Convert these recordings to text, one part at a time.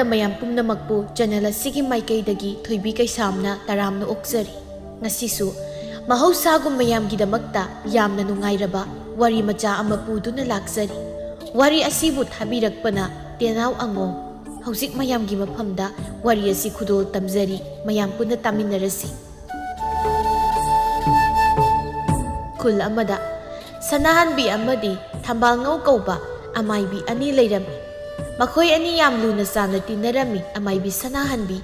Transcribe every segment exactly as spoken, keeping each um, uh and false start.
ꯃꯌꯥꯝ ꯄꯨꯝꯅꯃꯛꯄꯨ channel ꯑꯁꯤꯒꯤ ꯃꯥꯏꯀꯩꯗꯒꯤ ꯊꯣꯏꯕꯤ ꯀꯩꯁꯥꯝꯅ ꯇꯔꯥꯝꯅ ꯑꯣꯛꯆꯔꯤ꯫ ꯉꯁꯤꯁꯨ ꯃꯍꯧꯁꯥꯒꯨꯝ ꯃꯌꯥꯝꯒꯤꯗꯃꯛꯇ ꯌꯥꯝꯅ ꯅꯨꯡꯉꯥꯏꯔꯕ ꯋꯥꯔꯤ ꯃꯆꯥ ꯑꯃ ꯄꯨꯗꯨꯅ ꯂꯥꯛꯆꯔꯤ꯫ ꯋꯥꯔꯤ ꯑꯁꯤꯕꯨ ꯊꯥꯕꯤꯔꯛꯄꯅ ꯇꯦꯅꯥꯎ ꯑꯉꯣꯝ꯫ ꯍꯧꯖꯤꯛ ꯃꯌꯥꯝꯒꯤ ꯃꯐꯝꯗ ꯋꯥꯔꯤ ꯑꯁꯤ ꯈꯨꯗꯣꯜ ꯇꯝꯖꯔꯤ꯫ ꯃꯌꯥꯝ ꯄꯨꯟꯅ ꯇꯥꯃꯤꯟꯅꯔꯁꯤ꯫ ꯈꯨꯜ ꯑꯃꯗ ꯁꯅꯥꯍꯟꯕꯤ ꯑꯃꯗꯤ ꯊꯝꯕꯥꯜꯉꯧ ꯀꯧꯕ ꯑꯃꯥꯏꯕꯤ ꯑꯅꯤ ꯂꯩꯔꯝꯃꯤ꯫ ꯃꯈꯣꯏ ꯑꯅꯤ ꯌꯥꯝ ꯂꯨꯅ ꯆꯥꯟꯅ ꯇꯤꯟꯅꯔꯝꯃꯤ꯫ ꯑꯃꯥꯏꯕꯤ ꯁꯅꯥꯍꯟꯕꯤ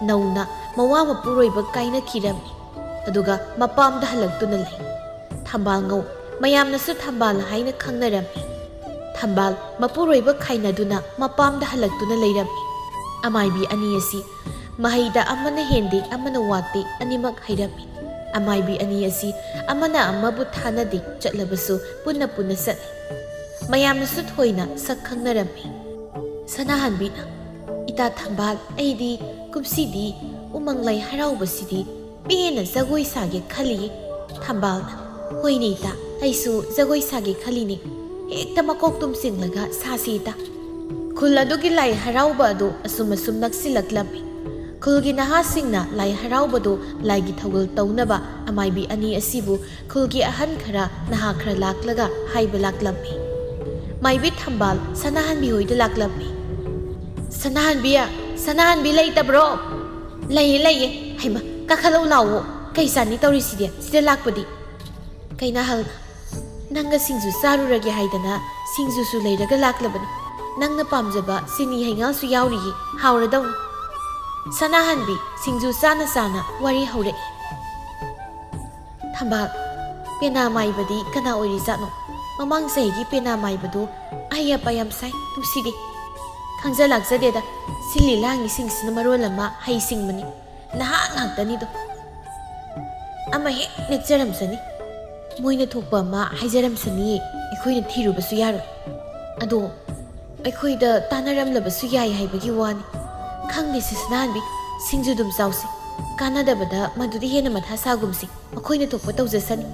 ꯅꯧꯅ ꯃꯋꯥ ꯃꯄꯨꯔꯣꯏꯕ ꯀꯥꯏꯅꯈꯤꯔꯝꯃꯤ꯫ ꯑꯗꯨꯒ ꯃꯄꯥꯝꯗ ꯍꯜꯂꯛꯇꯨꯅ ꯂꯩ꯫ ꯊꯝꯕꯥꯜꯉꯧ, ꯃꯌꯥꯝꯅꯁꯨ ꯊꯝꯕꯥꯜ ꯍꯥꯏꯅ ꯈꯪꯅꯔꯝꯃꯤ꯫ ꯊꯝꯕꯥꯜ ꯃꯄꯨꯔꯣꯏꯕ ꯈꯥꯏꯅꯗꯨꯅ ꯃꯄꯥꯝꯗ ꯍꯜꯂꯛꯇꯨꯅ ꯂꯩꯔꯝꯃꯤ꯫ ꯑꯃꯥꯏꯕꯤ ꯑꯅꯤ ꯑꯁꯤ ꯃꯍꯩꯗ ꯑꯃꯅ ꯍꯦꯟꯗꯦ, ꯑꯃꯅ ꯋꯥꯠꯇꯦ, ꯑꯅꯤꯃꯛ ꯍꯩꯔꯝꯃꯤ꯫ ꯑꯃꯥꯏꯕꯤ ꯑꯅꯤ ꯑꯁꯤ ꯑꯃꯅ ꯑꯃꯕꯨ ꯊꯥꯅꯗꯦ, ꯆꯠꯂꯕꯁꯨ ꯄꯨꯟꯅ ꯄꯨꯟꯅ ꯆꯠꯂꯤ꯫ ꯃꯌꯥꯝꯅꯁꯨ ꯊꯣꯏꯅ ꯁꯛ ꯈꯪꯅꯔꯝꯃꯤ꯫ ꯁꯅꯥꯍꯟꯕꯤꯅ, "ꯏꯇꯥ ꯊꯝꯕꯥꯜ, ꯑꯩꯗꯤ ꯀꯨꯝꯁꯤꯗꯤ ꯎꯃꯪ ꯂꯥꯏ ꯍꯔꯥꯎꯕꯁꯤꯗꯤ ꯄꯦꯟꯅ ꯖꯒꯣꯏ ꯁꯥꯒꯦ ꯈꯜꯂꯤ꯫" ꯊꯝꯕꯥꯜꯅ, "ꯍꯣꯏꯅꯦ ꯏꯇꯥ, ꯑꯩꯁꯨ ꯖꯒꯣꯏ ꯁꯥꯒꯦ ꯈꯜꯂꯤꯅꯦ꯫ ꯍꯦꯛꯇ ꯃꯀꯣꯛ ꯇꯨꯝ ꯆꯤꯡꯂꯒ ꯁꯥꯁꯤ ꯏꯇꯥ꯫" ꯈꯨꯜ ꯑꯗꯨꯒꯤ ꯂꯥꯏ ꯍꯔꯥꯎꯕ ꯑꯗꯨ ꯑꯁꯨꯝ ꯑꯁꯨꯝ ꯅꯛꯁꯤꯜꯂꯛꯂꯝꯃꯤ꯫ ꯈꯨꯜꯒꯤ ꯅꯍꯥꯁꯤꯡꯅ ꯂꯥꯏ ꯍꯔꯥꯎꯕꯗꯨ ꯂꯥꯏꯒꯤ ꯊꯧꯒꯜ ꯇꯧꯅꯕ ꯑꯃꯥꯏꯕꯤ ꯑꯅꯤ ꯑꯁꯤꯕꯨ ꯈꯨꯜꯒꯤ ꯑꯍꯟ ꯈꯔ, ꯅꯍꯥ ꯈꯔ ꯂꯥꯛꯂꯒ ꯍꯥꯏꯕ ꯂꯥꯛꯂꯝꯃꯤ꯫ ꯃꯥꯏꯕꯤ ꯊꯝꯕꯥꯜ ꯁꯅꯥꯍꯟꯕꯤ ꯍꯣꯏꯗ ꯂꯥꯛꯂꯝꯃꯤ꯫ "ꯁꯅꯥꯍꯟꯕꯤ, ꯁꯅꯥꯍꯟꯕꯤ ꯂꯩꯇꯕ꯭ꯔꯣ?" "ꯂꯩꯌꯦ, ꯂꯩꯌꯦ꯫" "ꯍꯩꯃ, ꯀꯥꯈꯠꯂꯛꯎ ꯂꯥꯛꯑꯣ꯫ ꯀꯩ ꯆꯥꯅꯤ ꯇꯧꯔꯤꯁꯤꯗꯤ ꯁꯤꯗ ꯂꯥꯛꯄꯗꯤ?" ꯀꯩꯅꯥꯍꯜꯅ, "ꯅꯪꯒ ꯁꯤꯡꯖꯨ ꯆꯥꯔꯨꯔꯒꯦ ꯍꯥꯏꯗꯅ ꯁꯤꯡꯖꯨꯁꯨ ꯂꯩꯔꯒ ꯂꯥꯛꯂꯕꯅꯤ꯫ ꯅꯪꯅ ꯄꯥꯝꯖꯕ ꯆꯤꯅꯤ ꯍꯩꯉꯥꯜꯁꯨ ꯌꯥꯎꯔꯤꯌꯦ, ꯍꯥꯎꯔꯗꯧꯅꯤ꯫" ꯁꯅꯥꯍꯟꯕꯤ ꯁꯤꯡꯖꯨ ꯆꯥꯅ ꯆꯥꯅ ꯋꯥꯔꯤ ꯍꯧꯔꯛꯏ꯫ ꯊꯝꯕꯥꯜ, "ꯄꯦꯅꯥ ꯃꯥꯏꯕꯗꯤ ꯀꯅꯥ ꯑꯣꯏꯔꯤꯖꯥꯠꯅꯣ? ꯃꯃꯥꯡ ꯆꯍꯤꯒꯤ ꯄꯦꯅꯥ ꯃꯥꯏꯕꯗꯣ ꯑꯍꯩ ꯑꯄꯥ ꯌꯥꯝ ꯁꯥꯏ, ꯅꯨꯡꯁꯤꯗꯦ꯫ ꯈꯪꯖ ꯂꯥꯛꯆꯗꯦꯗ, ꯁꯤꯜꯂꯤ ꯂꯥꯡꯉꯤꯁꯤꯡꯁꯤꯅ ꯃꯔꯣꯜ ꯑꯃ ꯍꯩꯁꯤꯡꯕꯅꯤ꯫ ꯅꯍꯥ ꯉꯥꯛꯇꯅꯤꯗꯣ꯫ ꯑꯃ ꯍꯦꯛ ꯅꯦꯛꯆꯔꯝꯁꯅꯤ꯫ ꯃꯣꯏꯅ ꯊꯣꯛꯄ ꯑꯃ ꯍꯥꯏꯖꯔꯝꯁꯅꯤꯌꯦ, ꯑꯩꯈꯣꯏꯅ ꯊꯤꯔꯨꯕꯁꯨ ꯌꯥꯔꯣꯏ꯫ ꯑꯗꯣ ꯑꯩꯈꯣꯏꯗ ꯇꯥꯟꯅꯔꯝꯂꯕꯁꯨ ꯌꯥꯏ ꯍꯥꯏꯕꯒꯤ ꯋꯥꯅꯤ꯫ ꯈꯪꯗꯦ ꯁꯤ ꯁꯅꯥꯍꯟꯕꯤ, ꯁꯤꯡꯖꯨꯗꯨꯝ ꯆꯥꯎꯁꯤ꯫ ꯀꯥꯟꯅꯗꯕꯗ ꯃꯗꯨꯗꯤ ꯍꯦꯟꯅ ꯃꯊꯥ ꯁꯥꯒꯨꯝꯁꯤ, ꯃꯈꯣꯏꯅ ꯊꯣꯛꯄ ꯇꯧꯖꯁꯅꯤ꯫"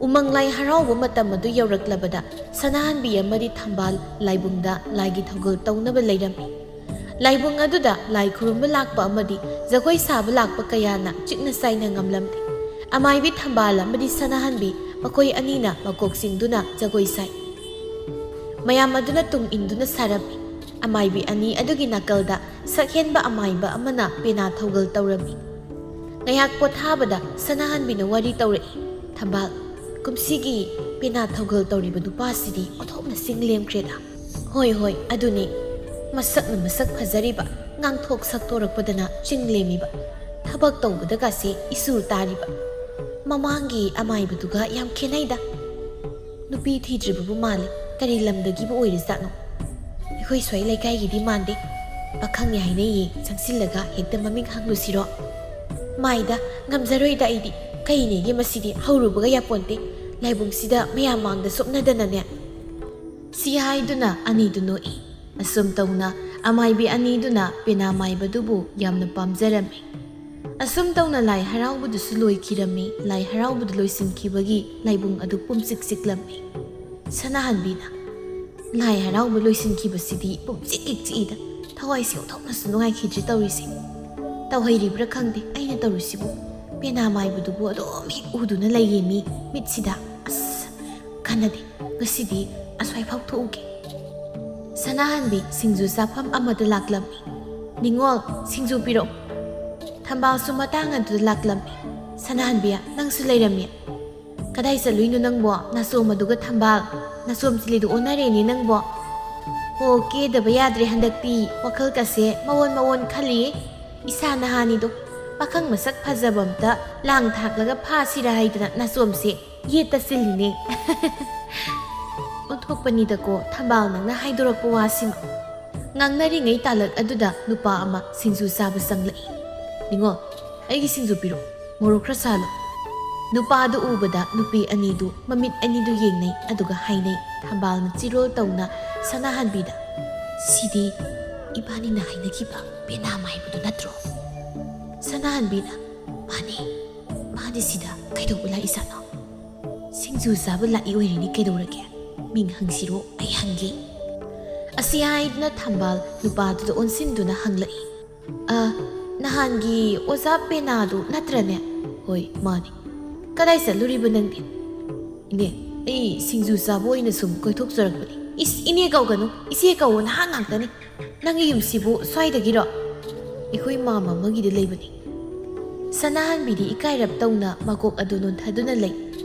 ꯎꯃꯪ ꯂꯥꯏ ꯍꯔꯥꯎꯕ ꯃꯇꯝ ꯑꯗꯨ ꯌꯧꯔꯛꯂꯕꯗ ꯁꯅꯥꯍꯟꯕꯤ ꯑꯃꯗꯤ ꯊꯝꯕꯥꯜ ꯂꯥꯏꯕꯨꯡꯗ ꯂꯥꯏꯒꯤ ꯊꯧꯒꯜ ꯇꯧꯅꯕ ꯂꯩꯔꯝꯃꯤ꯫ ꯂꯥꯏꯕꯨꯡ ꯑꯗꯨꯗ ꯂꯥꯏ ꯈꯨꯔꯨꯝꯕ ꯂꯥꯛꯄ ꯑꯃꯗꯤ ꯖꯒꯣꯏ ꯁꯥꯕ ꯂꯥꯛꯄ ꯀꯌꯥꯅ ꯆꯤꯛꯅ ꯆꯥꯏꯅ ꯉꯝꯂꯝꯗꯦ꯫ ꯑꯃꯥꯏꯕꯤ ꯊꯝꯕꯥꯜ ꯑꯃꯗꯤ ꯁꯅꯥꯍꯟꯕꯤ ꯃꯈꯣꯏ ꯑꯅꯤꯅ ꯃꯀꯣꯛ ꯆꯤꯡꯗꯨꯅ ꯖꯒꯣꯏ ꯁꯥꯏ꯫ ꯃꯌꯥꯝ ꯑꯗꯨꯅ ꯇꯨꯡ ꯏꯟꯗꯨꯅ ꯁꯥꯔꯝꯃꯤ꯫ ꯑꯃꯥꯏꯕꯤ ꯑꯅꯤ ꯑꯗꯨꯒꯤ ꯅꯥꯀꯜꯗ ꯁꯛꯍꯦꯟꯕ ꯑꯃꯥꯏꯕ ꯑꯃꯅ ꯄꯦꯅꯥ ꯊꯧꯒꯜ ꯇꯧꯔꯝꯃꯤ꯫ ꯉꯥꯏꯍꯥꯛ ꯄꯣꯊꯥꯕꯗ ꯁꯅꯥꯍꯟꯕꯤꯅ ꯋꯥꯔꯤ ꯇꯧꯔꯛꯏ, "ꯊꯝꯕꯥꯜ, ꯀꯨꯝꯁꯤꯒꯤ ꯄꯦꯅꯥ ꯊꯧꯒꯜ ꯇꯧꯔꯤꯕ ꯅꯨꯄꯥꯁꯤꯗꯤ ꯑꯣꯟꯊꯣꯛꯅ ꯆꯤꯡ ꯂꯦꯝꯈ꯭ꯔꯦꯗ꯫" "ꯍꯣꯏ, ꯍꯣꯏ, ꯑꯗꯨꯅꯤ꯫ ꯃꯁꯛꯅ ꯃꯁꯛ ꯐꯖꯔꯤꯕ, ꯉꯥꯡꯊꯣꯛ ꯁꯛꯇꯣꯔꯛꯄꯗꯅ ꯆꯤꯡ ꯂꯦꯝꯃꯤꯕ, ꯊꯕꯛ ꯇꯧꯕꯗꯒꯁꯦ ꯏꯁꯨ ꯇꯥꯔꯤꯕ꯫ ꯃꯃꯥꯡꯒꯤ ꯑꯃꯥꯏꯕꯗꯨꯒ ꯌꯥꯝ ꯈꯦꯠꯅꯩꯗ꯫ ꯅꯨꯄꯤ ꯊꯤꯗ꯭ꯔꯤꯕꯕꯨ ꯃꯥꯜꯂꯤ꯫ ꯀꯔꯤ ꯂꯝꯗꯒꯤꯕꯨ ꯑꯣꯏꯔꯤꯖꯥꯠꯅꯣ? ꯑꯩꯈꯣꯏ ꯁ꯭ꯋꯥꯏ ꯂꯩꯀꯥꯏꯒꯤꯗꯤ ꯃꯥꯟꯗꯦ꯫ ꯄꯥꯈꯪꯅꯤ ꯍꯥꯏꯅꯩꯌꯦ, ꯆꯪꯁꯤꯜꯂꯒ ꯍꯦꯛꯇ ꯃꯃꯤꯡ ꯍꯪꯂꯨꯁꯤꯔꯣ?" "ꯃꯥꯏꯗ, ꯉꯝꯖꯔꯣꯏꯗ ꯑꯩꯗꯤ꯫ ꯀꯩꯅꯦꯒꯦ ꯃꯁꯤꯗꯤ? ꯍꯧꯔꯨꯕꯒ ꯌꯥꯄꯣꯟꯇꯦ꯫ ꯂꯥꯏꯕꯨꯡꯁꯤꯗ ꯃꯌꯥꯝ ꯃꯥꯡꯗ ꯆꯣꯞꯅꯗꯅꯅꯦ꯫" ꯁꯤ ꯍꯥꯏꯗꯨꯅ ꯑꯅꯤꯗꯨ ꯅꯣꯛꯏ꯫ ꯑꯁꯨꯝ ꯇꯧꯅ ꯑꯃꯥꯏꯕꯤ ꯑꯅꯤꯗꯨꯅ ꯄꯦꯅꯥ ꯃꯥꯏꯕꯗꯨꯕꯨ ꯌꯥꯝꯅ ꯄꯥꯝꯖꯔꯝꯃꯤ꯫ ꯑꯁꯨꯝ ꯇꯧꯅ ꯂꯥꯏ ꯍꯔꯥꯎꯕꯗꯨꯁꯨ ꯂꯣꯏꯈꯤꯔꯝꯃꯤ꯫ ꯂꯥꯏ ꯍꯔꯥꯎꯕꯗꯨ ꯂꯣꯏꯁꯤꯟꯈꯤꯕꯒꯤ ꯂꯥꯏꯕꯨꯡ ꯑꯗꯨ ꯄꯨꯝꯆꯤꯛ ꯆꯤꯛꯂꯝꯃꯤ꯫ ꯁꯅꯥꯍꯟꯕꯤꯅ, "ꯂꯥꯏ ꯍꯔꯥꯎꯕ ꯂꯣꯏꯁꯤꯟꯈꯤꯕꯁꯤꯗꯤ ꯄꯨꯝꯆꯤꯛ ꯍꯦꯛ ꯆꯤꯛꯏꯗ꯫ ꯊꯋꯥꯏꯁꯦ ꯑꯣꯟꯊꯣꯛꯅꯁꯨ ꯅꯨꯡꯉꯥꯏꯈꯤꯗ꯭ꯔꯦ ꯇꯧꯔꯤꯁꯦ꯫ ꯇꯧꯍꯩꯔꯤꯕ꯭ꯔꯥ ꯈꯪꯗꯦ ꯑꯩꯅ ꯇꯧꯔꯤꯁꯤꯕꯨ꯫ ꯄꯦꯅꯥ ꯃꯥꯏꯕꯗꯨꯕꯨ ꯑꯗꯨꯝ ꯍꯦꯛ ꯎꯗꯨꯅ ꯂꯩꯌꯦ ꯃꯤ ꯃꯤꯠꯁꯤꯗ꯫ ꯑꯁ, ꯀꯥꯟꯅꯗꯦ꯫ ꯉꯁꯤꯗꯤ ꯑꯁ꯭ꯋꯥꯏꯐꯥꯎ ꯊꯣꯛꯎꯒꯦ꯫" ꯁꯅꯥꯍꯟꯕꯤ ꯁꯤꯡꯖꯨ ꯆꯥꯐꯝ ꯑꯃꯗ ꯂꯥꯛꯂꯝꯃꯤ꯫ "ꯅꯤꯉꯣꯜ, ꯁꯤꯡꯖꯨ ꯄꯤꯔꯛꯎ꯫" ꯊꯝꯕꯥꯜꯁꯨ ꯃꯇꯥꯡ ꯑꯗꯨꯗ ꯂꯥꯛꯂꯝꯃꯤ꯫ "ꯁꯅꯥꯍꯟꯕꯤ, ꯅꯪꯁꯨ ꯂꯩꯔꯝꯃꯤ꯫ ꯀꯗꯥꯏ ꯆꯠꯂꯨꯏꯅꯣ ꯅꯪꯕꯣ? ꯅꯥꯆꯣꯝ ꯑꯗꯨꯒ ꯊꯝꯕꯥꯜ, ꯅꯥꯆꯣꯝ ꯆꯤꯂꯤꯗꯨ ꯑꯣꯟꯅꯔꯦꯅꯦ ꯅꯪꯕꯣ꯫ ꯍꯣ, ꯀꯦꯗꯕ ꯌꯥꯗ꯭ꯔꯦ ꯍꯟꯗꯛꯇꯤ꯫ ꯋꯥꯈꯜꯒꯁꯦ ꯃꯑꯣꯟ ꯃꯑꯣꯟ ꯈꯜꯂꯤꯌꯦ꯫ ꯏꯁꯥ ꯅꯍꯥꯅꯤꯗꯣ, ꯄꯥꯈꯪ ꯃꯁꯛ ꯐꯖꯕ ꯑꯝꯇ ꯂꯥꯡ ꯊꯥꯛꯂꯒ ꯐꯥꯁꯤꯔꯥ ꯍꯥꯏꯗꯅ ꯅꯥꯆꯣꯝꯁꯦ ꯌꯦꯠꯇ ꯆꯤꯜꯂꯤꯅꯦ꯫" ꯑꯣꯟꯊꯣꯛꯄꯅꯤꯗꯀꯣ ꯊꯝꯕꯥꯜ ꯅꯪꯅ ꯍꯥꯏꯗꯣꯔꯛꯄ ꯋꯥꯁꯤꯃ꯫ ꯉꯥꯡꯅꯔꯤꯉꯩ ꯇꯥꯂꯛ ꯑꯗꯨꯗ ꯅꯨꯄꯥ ꯑꯃ ꯁꯤꯡꯖꯨ ꯆꯥꯕ ꯆꯪꯂꯛꯏ꯫ "ꯅꯤꯉꯣꯜ, ꯑꯩꯒꯤ ꯁꯤꯡꯖꯨ ꯄꯤꯔꯛꯎ, ꯃꯣꯔꯣꯛ ꯈꯔ ꯁꯥꯍꯜꯂꯨ꯫" ꯅꯨꯄꯥꯗꯨ ꯎꯕꯗ ꯅꯨꯄꯤ ꯑꯅꯤꯗꯨ ꯃꯃꯤꯠ ꯑꯅꯤꯗꯨ ꯌꯦꯡꯅꯩ, ꯑꯗꯨꯒ ꯍꯥꯏꯅꯩ꯫ ꯊꯝꯕꯥꯜꯅ ꯆꯤꯔꯣꯜ ꯇꯧꯅ ꯁꯅꯥꯍꯟꯕꯤꯗ, "ꯁꯤꯗꯤ ꯏꯕꯥꯅꯤꯅ ꯍꯥꯏꯅꯈꯤꯕ ꯄꯦꯅꯥ ꯃꯥꯏꯕꯗꯨ ꯅꯠꯇ꯭ꯔꯣ?" ꯁꯅꯥꯍꯟꯕꯤꯅ, "ꯃꯥꯅꯤ, ꯃꯥꯗꯤ ꯁꯤꯗ ꯀꯩꯗꯧꯕ ꯂꯥꯛꯏꯖꯥꯠꯅꯣ?" "ꯁꯤꯡꯖꯨ ꯆꯥꯕ ꯂꯥꯛꯏ ꯑꯣꯏꯔꯤꯅꯤ, ꯀꯩꯗꯧꯔꯒꯦ? ꯃꯤꯡ ꯍꯪꯁꯤꯔꯣ? ꯑꯩ ꯍꯪꯒꯦ꯫" ꯑꯁꯤ ꯍꯥꯏꯗꯨꯅ ꯊꯝꯕꯥꯜ ꯅꯨꯄꯥꯗꯨꯗ ꯑꯣꯟꯁꯤꯟꯗꯨꯅ ꯍꯪꯂꯛꯏ꯫ "ꯑ, ꯅꯍꯥꯟꯒꯤ ꯑꯣꯖꯥ ꯄꯦꯅꯥꯗꯨ ꯅꯠꯇ꯭ꯔꯅꯦ?" "ꯍꯣꯏ, ꯃꯥꯅꯤ꯫" "ꯀꯗꯥꯏ ꯆꯠꯂꯨꯔꯤꯕ ꯅꯪꯗꯤ?" "ꯏꯅꯦ, ꯑꯩ ꯁꯤꯡꯖꯨ ꯆꯥꯕ ꯑꯣꯏꯅ ꯁꯨꯝ ꯀꯣꯏꯊꯣꯛꯆꯔꯛꯄꯅꯤ꯫" "ꯏꯁ, ꯏꯅꯦ ꯀꯧꯒꯅꯨ, ꯏꯆꯦ ꯀꯧꯋꯣ, ꯅꯍꯥ ꯉꯥꯛꯇꯅꯤ꯫ ꯅꯪꯒꯤ ꯌꯨꯝꯁꯤꯕꯨ ꯁ꯭ꯋꯥꯏꯗꯒꯤꯔꯣ?" "ꯑꯩꯈꯣꯏ ꯃꯥꯝꯃ ꯑꯃꯒꯤꯗ ꯂꯩꯕꯅꯤ꯫" ꯁꯅꯥꯍꯟꯕꯤꯗꯤ ꯏꯀꯥꯏꯔꯞ ꯇꯧꯅ ꯃꯀꯣꯛ ꯑꯗꯨ ꯅꯣꯟꯊꯗꯨꯅ ꯂꯩ,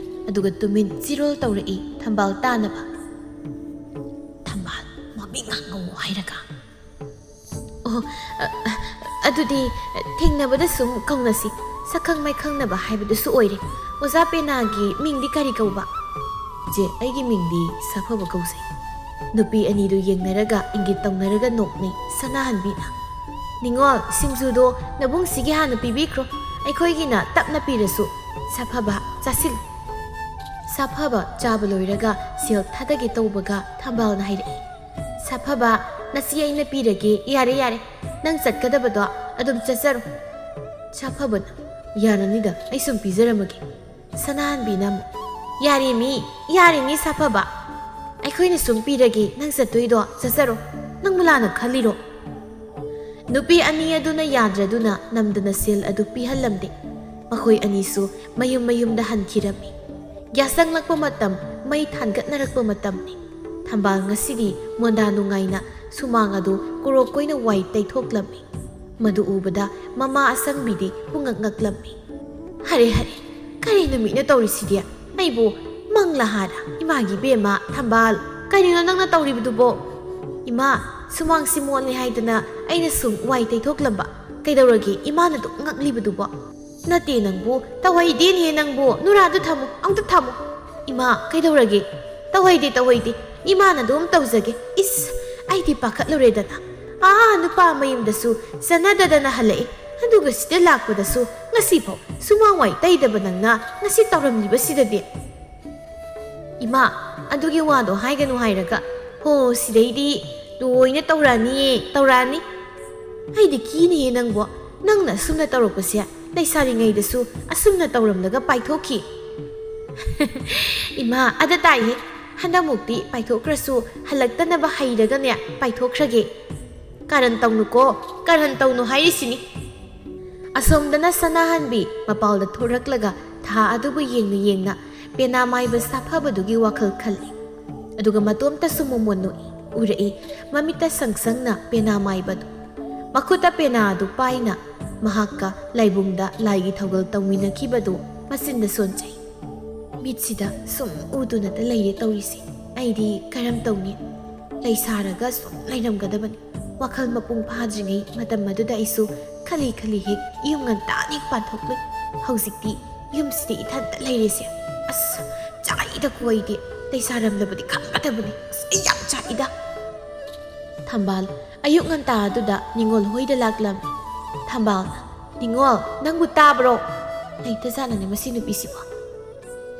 ꯑꯗꯨꯒ ꯇꯨꯃꯤꯟ ꯆꯤꯔꯣꯜ ꯇꯧꯔꯛꯏ ꯊꯝꯕꯥꯜ ꯇꯥꯅꯕ꯫ "ꯊꯝꯕꯥꯜ, ꯃꯃꯤꯡ ꯍꯪꯉꯧ ꯍꯥꯏꯔꯒ꯫" "ꯑꯣ, ꯑ, ꯑ, ꯑꯗꯨꯗꯤ ꯊꯦꯡꯅꯕꯗ ꯁꯨꯝ ꯀꯧꯅꯁꯤ꯫ ꯁꯛꯈꯪ ꯃꯥꯏꯈꯪꯅꯕ ꯍꯥꯏꯕꯗꯨꯁꯨ ꯑꯣꯏꯔꯦ꯫ ꯑꯣꯖꯥ ꯄꯦꯅꯥꯒꯤ ꯃꯤꯡꯗꯤ ꯀꯔꯤ ꯀꯧꯕ?" "ꯏꯆꯦ, ꯑꯩꯒꯤ ꯃꯤꯡꯗꯤ ꯁꯥꯐꯕ ꯀꯧꯖꯩ꯫" ꯅꯨꯄꯤ ꯑꯅꯤꯗꯨ ꯌꯦꯡꯅꯔꯒ ꯏꯪꯒꯤꯠ ꯇꯧꯅꯔꯒ ꯅꯣꯛꯅꯩ ꯁꯅꯥꯍꯟꯕꯤꯅ꯫ "ꯅꯤꯉꯣꯜ, ꯁꯤꯡꯖꯨꯗꯣ ꯅꯕꯨꯡꯁꯤꯒꯤ ꯍꯥꯟꯅ ꯄꯤꯕꯤꯈ꯭ꯔꯣ꯫ ꯑꯩꯈꯣꯏꯒꯤꯅ ꯇꯞꯅ ꯄꯤꯔꯁꯨ꯫ ꯁꯥꯐꯕ, ꯆꯥꯁꯤꯜꯂꯨ꯫" ꯁꯥꯐꯕ ꯆꯥꯕ ꯂꯣꯏꯔꯒ ꯁꯦꯜ ꯊꯥꯗꯒꯦ ꯇꯧꯕꯒ ꯊꯝꯕꯥꯜꯅ ꯍꯥꯏꯔꯛꯏ, "ꯁꯥꯐꯕ, ꯅꯁꯤ ꯑꯩꯅ ꯄꯤꯔꯒꯦ꯫ ꯌꯥꯔꯦ, ꯌꯥꯔꯦ꯫ ꯅꯪ ꯆꯠꯀꯗꯕꯗꯣ ꯑꯗꯨꯝ ꯆꯠꯆꯔꯣ꯫" ꯁꯥꯐꯕꯅ, "ꯌꯥꯔꯅꯤꯗ, ꯑꯩ ꯁꯨꯝ ꯄꯤꯖꯔꯝꯃꯒꯦ꯫" ꯁꯅꯥꯍꯟꯕꯤꯅ ꯑꯃꯨꯛ, "ꯌꯥꯔꯦꯃꯤ, ꯌꯥꯔꯦꯃꯤ ꯁꯥꯐꯕ꯫ ꯑꯩꯈꯣꯏꯅ ꯁꯨꯝ ꯄꯤꯔꯒꯦ, ꯅꯪ ꯆꯠꯇꯣꯏꯗꯣ ꯆꯠꯆꯔꯣ꯫ ꯅꯪ ꯃꯨꯂꯥꯅ ꯈꯜꯂꯤꯔꯣ?" ꯅꯨꯄꯤ ꯑꯅꯤ ꯑꯗꯨꯅ ꯌꯥꯗ꯭ꯔꯗꯨꯅ ꯅꯝꯗꯅ ꯁꯦꯜ ꯑꯗꯨ ꯄꯤꯍꯜꯂꯝꯗꯦ꯫ ꯃꯈꯣꯏ ꯑꯅꯤꯁꯨ ꯃꯌꯨꯝ ꯃꯌꯨꯝꯗ ꯍꯟꯈꯤꯔꯝꯃꯤ꯫ ꯒ꯭ꯌꯥꯁ ꯆꯪꯂꯛꯄ ꯃꯇꯝ, ꯃꯩ ꯊꯥꯟꯒꯠꯅꯔꯛꯄ ꯃꯇꯝꯅꯤ꯫ ꯊꯝꯕꯥꯜ ꯉꯁꯤꯗꯤ ꯃꯣꯟꯗꯥ ꯅꯨꯡꯉꯥꯏꯅ ꯁꯨꯃꯥꯡ ꯑꯗꯨ ꯀꯨꯔꯣꯛ ꯀꯣꯏꯅ ꯋꯥꯏ ꯇꯩꯊꯣꯛꯂꯝꯃꯤ꯫ ꯃꯗꯨ ꯎꯕꯗ ꯃꯃꯥ ꯑꯁꯪꯕꯤꯗꯤ ꯄꯨꯡꯉꯛ ꯉꯛꯂꯝꯃꯤ꯫ "ꯍꯔꯦ, ꯍꯔꯦ, ꯀꯔꯤ ꯅꯨꯃꯤꯠꯅꯣ ꯇꯧꯔꯤꯁꯤꯗꯤ? ꯑꯩꯕꯨ ꯃꯪꯂꯥ ꯍꯥꯔꯥ? ꯏꯃꯥꯒꯤ ꯏꯕꯦꯝꯃ, ꯊꯝꯕꯥꯜ, ꯀꯔꯤꯅꯣ ꯅꯪꯅ ꯇꯧꯔꯤꯕꯗꯨꯕꯣ?" "ꯏꯃꯥ, ꯁꯨꯃꯥꯡꯁꯤ ꯃꯣꯠꯂꯦ ꯍꯥꯏꯗꯅ ꯑꯩꯅ ꯁꯨꯝ ꯋꯥꯏ ꯇꯩꯊꯣꯛꯂꯝꯕ꯫ ꯀꯩꯗꯧꯔꯒꯦ ꯏꯃꯥꯅ ꯑꯗꯨꯛ ꯉꯛꯂꯤꯕꯗꯨꯕꯣ?" "ꯅꯠꯇꯦ ꯅꯪꯕꯨ, ꯇꯧꯍꯩꯗꯦꯅꯦꯍꯦ ꯅꯪꯕꯨ꯫ ꯅꯨꯔꯥꯗꯨ ꯊꯝꯃꯨ, ꯑꯝꯇ ꯊꯝꯃꯨ꯫" "ꯏꯃꯥ, ꯀꯩꯗꯧꯔꯒꯦ?" "ꯇꯧꯍꯩꯗꯦ, ꯇꯧꯍꯩꯗꯦ꯫ ꯏꯃꯥꯅ ꯑꯗꯨꯝ ꯇꯧꯖꯒꯦ꯫" "ꯏꯁ, ꯑꯩꯗꯤ ꯄꯥꯈꯠꯂꯨꯔꯦꯗꯅ꯫ ꯑꯥ, ꯅꯨꯄꯥ ꯃꯌꯨꯝꯗꯁꯨ ꯆꯠꯅꯗꯗꯅ ꯍꯜꯂꯛꯑꯦ, ꯑꯗꯨꯒ ꯁꯤꯗ ꯂꯥꯛꯄꯗꯁꯨ ꯉꯁꯤꯐꯥꯎ ꯁꯨꯃꯥꯡ ꯋꯥꯏ ꯇꯩꯗꯕ ꯅꯪꯅ ꯉꯁꯤ ꯇꯧꯔꯝꯂꯤꯕꯁꯤꯗꯗꯤ꯫" "ꯏꯃꯥ, ꯑꯗꯨꯒꯤ ꯋꯥꯗꯣ ꯍꯥꯏꯒꯅꯨ ꯍꯥꯏꯔꯒ꯫ ꯍꯣ, ꯁꯤꯗꯩꯗꯤ ꯂꯣꯏꯅ ꯇꯧꯔꯛꯑꯅꯤꯌꯦ, ꯇꯧꯔꯛꯑꯅꯤ꯫" "ꯑꯩꯗꯤ ꯀꯤꯅꯤꯌꯦ ꯅꯪꯕꯣ꯫ ꯅꯪꯅ ꯑꯁꯨꯝꯅ ꯇꯧꯔꯛꯄꯁꯦ ꯂꯩꯁꯥꯔꯤꯉꯩꯗꯁꯨ ꯑꯁꯨꯝꯅ ꯇꯧꯔꯝꯂꯒ ꯄꯥꯏꯊꯣꯛꯈꯤ꯫" ꯏꯃꯥ, ꯑꯗ ꯇꯥꯏꯍꯦ꯫ ꯍꯟꯗꯛꯃꯨꯛꯇꯤ ꯄꯥꯏꯊꯣꯛꯈ꯭ꯔꯁꯨ ꯍꯜꯂꯛꯇꯅꯕ ꯍꯩꯔꯒꯅꯦ ꯄꯥꯏꯊꯣꯛꯈ꯭ꯔꯒꯦ꯫ ꯀꯥꯔꯟ ꯇꯧꯅꯨꯀꯣ, ꯀꯥꯔꯟ ꯇꯧꯅꯨ ꯍꯥꯏꯔꯤꯁꯤꯅꯤ꯫ ꯑꯁꯣꯝꯗꯅ ꯁꯅꯥꯍꯟꯕꯤ ꯃꯄꯥꯜꯗ ꯊꯣꯔꯛꯂꯒ ꯊꯥ ꯑꯗꯨꯕꯨ ꯌꯦꯡꯅ ꯌꯦꯡꯅ ꯄꯦꯅꯥ ꯃꯥꯏꯕ ꯁꯥꯐꯕꯗꯨꯒꯤ ꯋꯥꯈꯜ ꯈꯜꯂꯤ꯫ ꯑꯗꯨꯒ ꯃꯇꯣꯝꯇꯁꯨ ꯃꯣꯃꯣꯟ ꯅꯣꯛꯏ꯫ ꯎꯔꯛꯏ, ꯃꯃꯤꯠꯇ ꯁꯪꯁꯪꯅ ꯄꯦꯅꯥ ꯃꯥꯏꯕꯗꯨ꯫ ꯃꯈꯨꯠꯇ ꯄꯦꯅꯥ ꯑꯗꯨ ꯄꯥꯏꯅ ꯃꯍꯥꯛꯀ ꯂꯥꯏꯕꯨꯡꯗ ꯂꯥꯏꯒꯤ ꯊꯧꯒꯜ ꯇꯧꯃꯤꯟꯅꯈꯤꯕꯗꯨ ꯃꯆꯤꯟꯗ ꯁꯣꯟꯖꯩ꯫ ꯃꯤꯠꯁꯤꯗ ꯁꯨꯝ ꯎꯗꯨꯅꯇ ꯂꯩꯔꯦ ꯇꯧꯔꯤꯁꯦ꯫ ꯑꯩꯗꯤ ꯀꯔꯝ ꯇꯧꯅꯤ? ꯂꯩꯁꯥꯔꯒ ꯁꯨꯝ ꯂꯩꯔꯝꯒꯗꯕꯅꯤ꯫ ꯋꯥꯈꯜ ꯃꯄꯨꯡ ꯐꯥꯗ꯭ꯔꯤꯉꯩ ꯃꯇꯝ ꯑꯗꯨꯗ ꯑꯩꯁꯨ ꯈꯜꯂꯤ ꯈꯜꯂꯤ ꯍꯦꯛ ꯌꯨꯝ ꯉꯟꯇꯥꯅ ꯍꯦꯛ ꯄꯥꯟꯊꯣꯛꯂꯨꯏ꯫ ꯍꯧꯖꯤꯛꯇꯤ ꯌꯨꯝꯁꯤꯗ ꯏꯊꯟꯇ ꯂꯩꯔꯤꯁꯦ꯫ ꯑꯁ, ꯆꯥꯛꯏꯗꯀꯣ ꯑꯩꯗꯤ꯫ ꯂꯩꯁꯥꯔꯝꯂꯕꯗꯤ ꯈꯪꯒꯗꯕꯅꯤ꯫ ꯑꯁ, ꯑꯩ ꯌꯥꯝ ꯆꯥꯛꯏꯗ꯫ ꯊꯝꯕꯥꯜ ꯑꯌꯨꯛ ꯉꯟꯇꯥ ꯑꯗꯨꯗ ꯅꯤꯉꯣꯜ ꯍꯣꯏꯗ ꯂꯥꯛꯂꯝꯃꯤ꯫ ꯊꯝꯕꯥꯜ, "ꯅꯤꯉꯣꯜ, ꯅꯪꯕꯨ ꯇꯥꯕ꯭ꯔꯣ?" ꯂꯩꯇꯖꯥꯠꯅꯅꯦ ꯃꯁꯤ ꯅꯨꯄꯤꯁꯤꯕꯣ꯫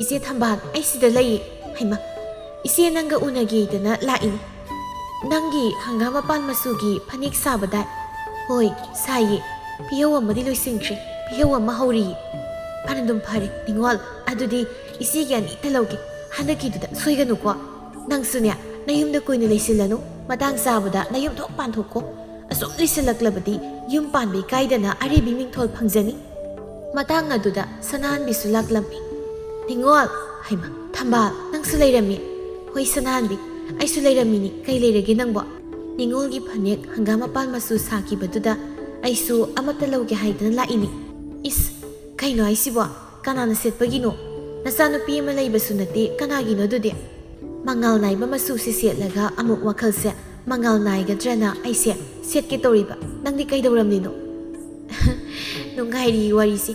"ꯏꯆꯦ ꯊꯝꯕꯥꯜ, ꯑꯩ ꯁꯤꯗ ꯂꯩꯌꯦ꯫" "ꯍꯩꯃ, ꯏꯆꯦ ꯅꯪꯒ ꯎꯅꯒꯦꯗꯅ ꯂꯥꯛꯏꯅꯤ꯫ ꯅꯪꯒꯤ ꯍꯪꯒꯥꯝ ꯃꯄꯥꯟ ꯃꯆꯨꯒꯤ ꯐꯅꯦꯛ ꯁꯥꯕꯗꯥꯏ?" "ꯍꯣꯏ, ꯁꯥꯏꯌꯦ꯫ ꯐꯤꯍꯧ ꯑꯃꯗꯤ ꯂꯣꯏꯁꯤꯟꯈ꯭ꯔꯦ꯫ ꯐꯤꯍꯧ ꯑꯃ ꯍꯧꯔꯤꯌꯦ꯫" "ꯐꯅꯗꯨꯝ ꯐꯔꯦ ꯅꯤꯉꯣꯜ꯫ ꯑꯗꯨꯗꯤ ꯏꯆꯦꯒꯤ ꯑꯅꯤꯇ ꯂꯧꯒꯦ꯫ ꯍꯟꯗꯛꯀꯤꯗꯨꯗ ꯁꯣꯏꯒꯅꯨꯀꯣ꯫ ꯅꯪꯁꯨꯅꯦ, ꯅꯌꯨꯝꯗ ꯀꯨꯏꯅ ꯂꯩꯁꯤꯜꯂꯅꯨ꯫ ꯃꯇꯥꯡ ꯆꯥꯕꯗ ꯅꯌꯨꯝ ꯊꯣꯛ ꯄꯥꯟꯊꯣꯛꯈꯣ꯫ ꯑꯁꯨꯝ ꯂꯩꯁꯤꯜꯂꯛꯂꯕꯗꯤ ꯌꯨꯝ ꯄꯥꯟꯕ ꯏꯀꯥꯏꯗꯅ ꯑꯔꯤꯕꯤ ꯃꯤꯡꯊꯣꯜ ꯐꯪꯖꯅꯤ꯫" ꯃꯇꯥꯡ ꯑꯗꯨꯗ ꯁꯅꯥꯍꯟꯕꯤꯁꯨ ꯂꯥꯛꯂꯝꯃꯤ꯫ "ꯅꯤꯉꯣꯜ!" "ꯍꯩꯃ, ꯊꯝꯕꯥꯜ, ꯅꯪꯁꯨ ꯂꯩꯔꯝꯃꯤ?" "ꯍꯣꯏ ꯁꯅꯥꯍꯟꯕꯤ, ꯑꯩꯁꯨ ꯂꯩꯔꯝꯃꯤꯅꯤ꯫ ꯀꯩ ꯂꯩꯔꯒꯦ ꯅꯪꯕꯣ?" "ꯅꯤꯉꯣꯜꯒꯤ ꯐꯅꯦꯛ ꯍꯪꯒꯥꯝ ꯃꯄꯥꯟ ꯃꯆꯨ ꯁꯥꯈꯤꯕꯗꯨꯗ ꯑꯩꯁꯨ ꯑꯃꯠꯇ ꯂꯧꯒꯦ ꯍꯥꯏꯗꯅ ꯂꯥꯛꯏꯅꯤ꯫" "ꯏꯁ, ꯀꯩꯅꯣ ꯍꯥꯏꯁꯤꯕꯣ? ꯀꯅꯥꯅ ꯁꯦꯠꯄꯒꯤꯅꯣ? ꯅꯆꯥꯅꯨꯄꯤ ꯑꯃ ꯂꯩꯕꯁꯨ ꯅꯠꯇꯦ, ꯀꯅꯥꯒꯤꯅꯣ ꯑꯗꯨꯗꯤ?" "ꯃꯉꯥꯜ ꯅꯥꯏꯕ ꯃꯆꯨꯁꯦ ꯁꯦꯠꯂꯒ ꯑꯃꯨꯛ ꯋꯥꯈꯜꯁꯦ ꯃꯉꯥꯜ ꯅꯥꯏꯒꯗ꯭ꯔꯅ ꯑꯩꯁꯦ ꯁꯦꯠꯀꯦ ꯇꯧꯔꯤꯕ꯫ ꯅꯪꯗꯤ ꯀꯩꯗꯧꯔꯝꯂꯤꯅꯣ?" "ꯅꯨꯡꯉꯥꯏꯔꯤ ꯋꯥꯔꯤꯁꯤ꯫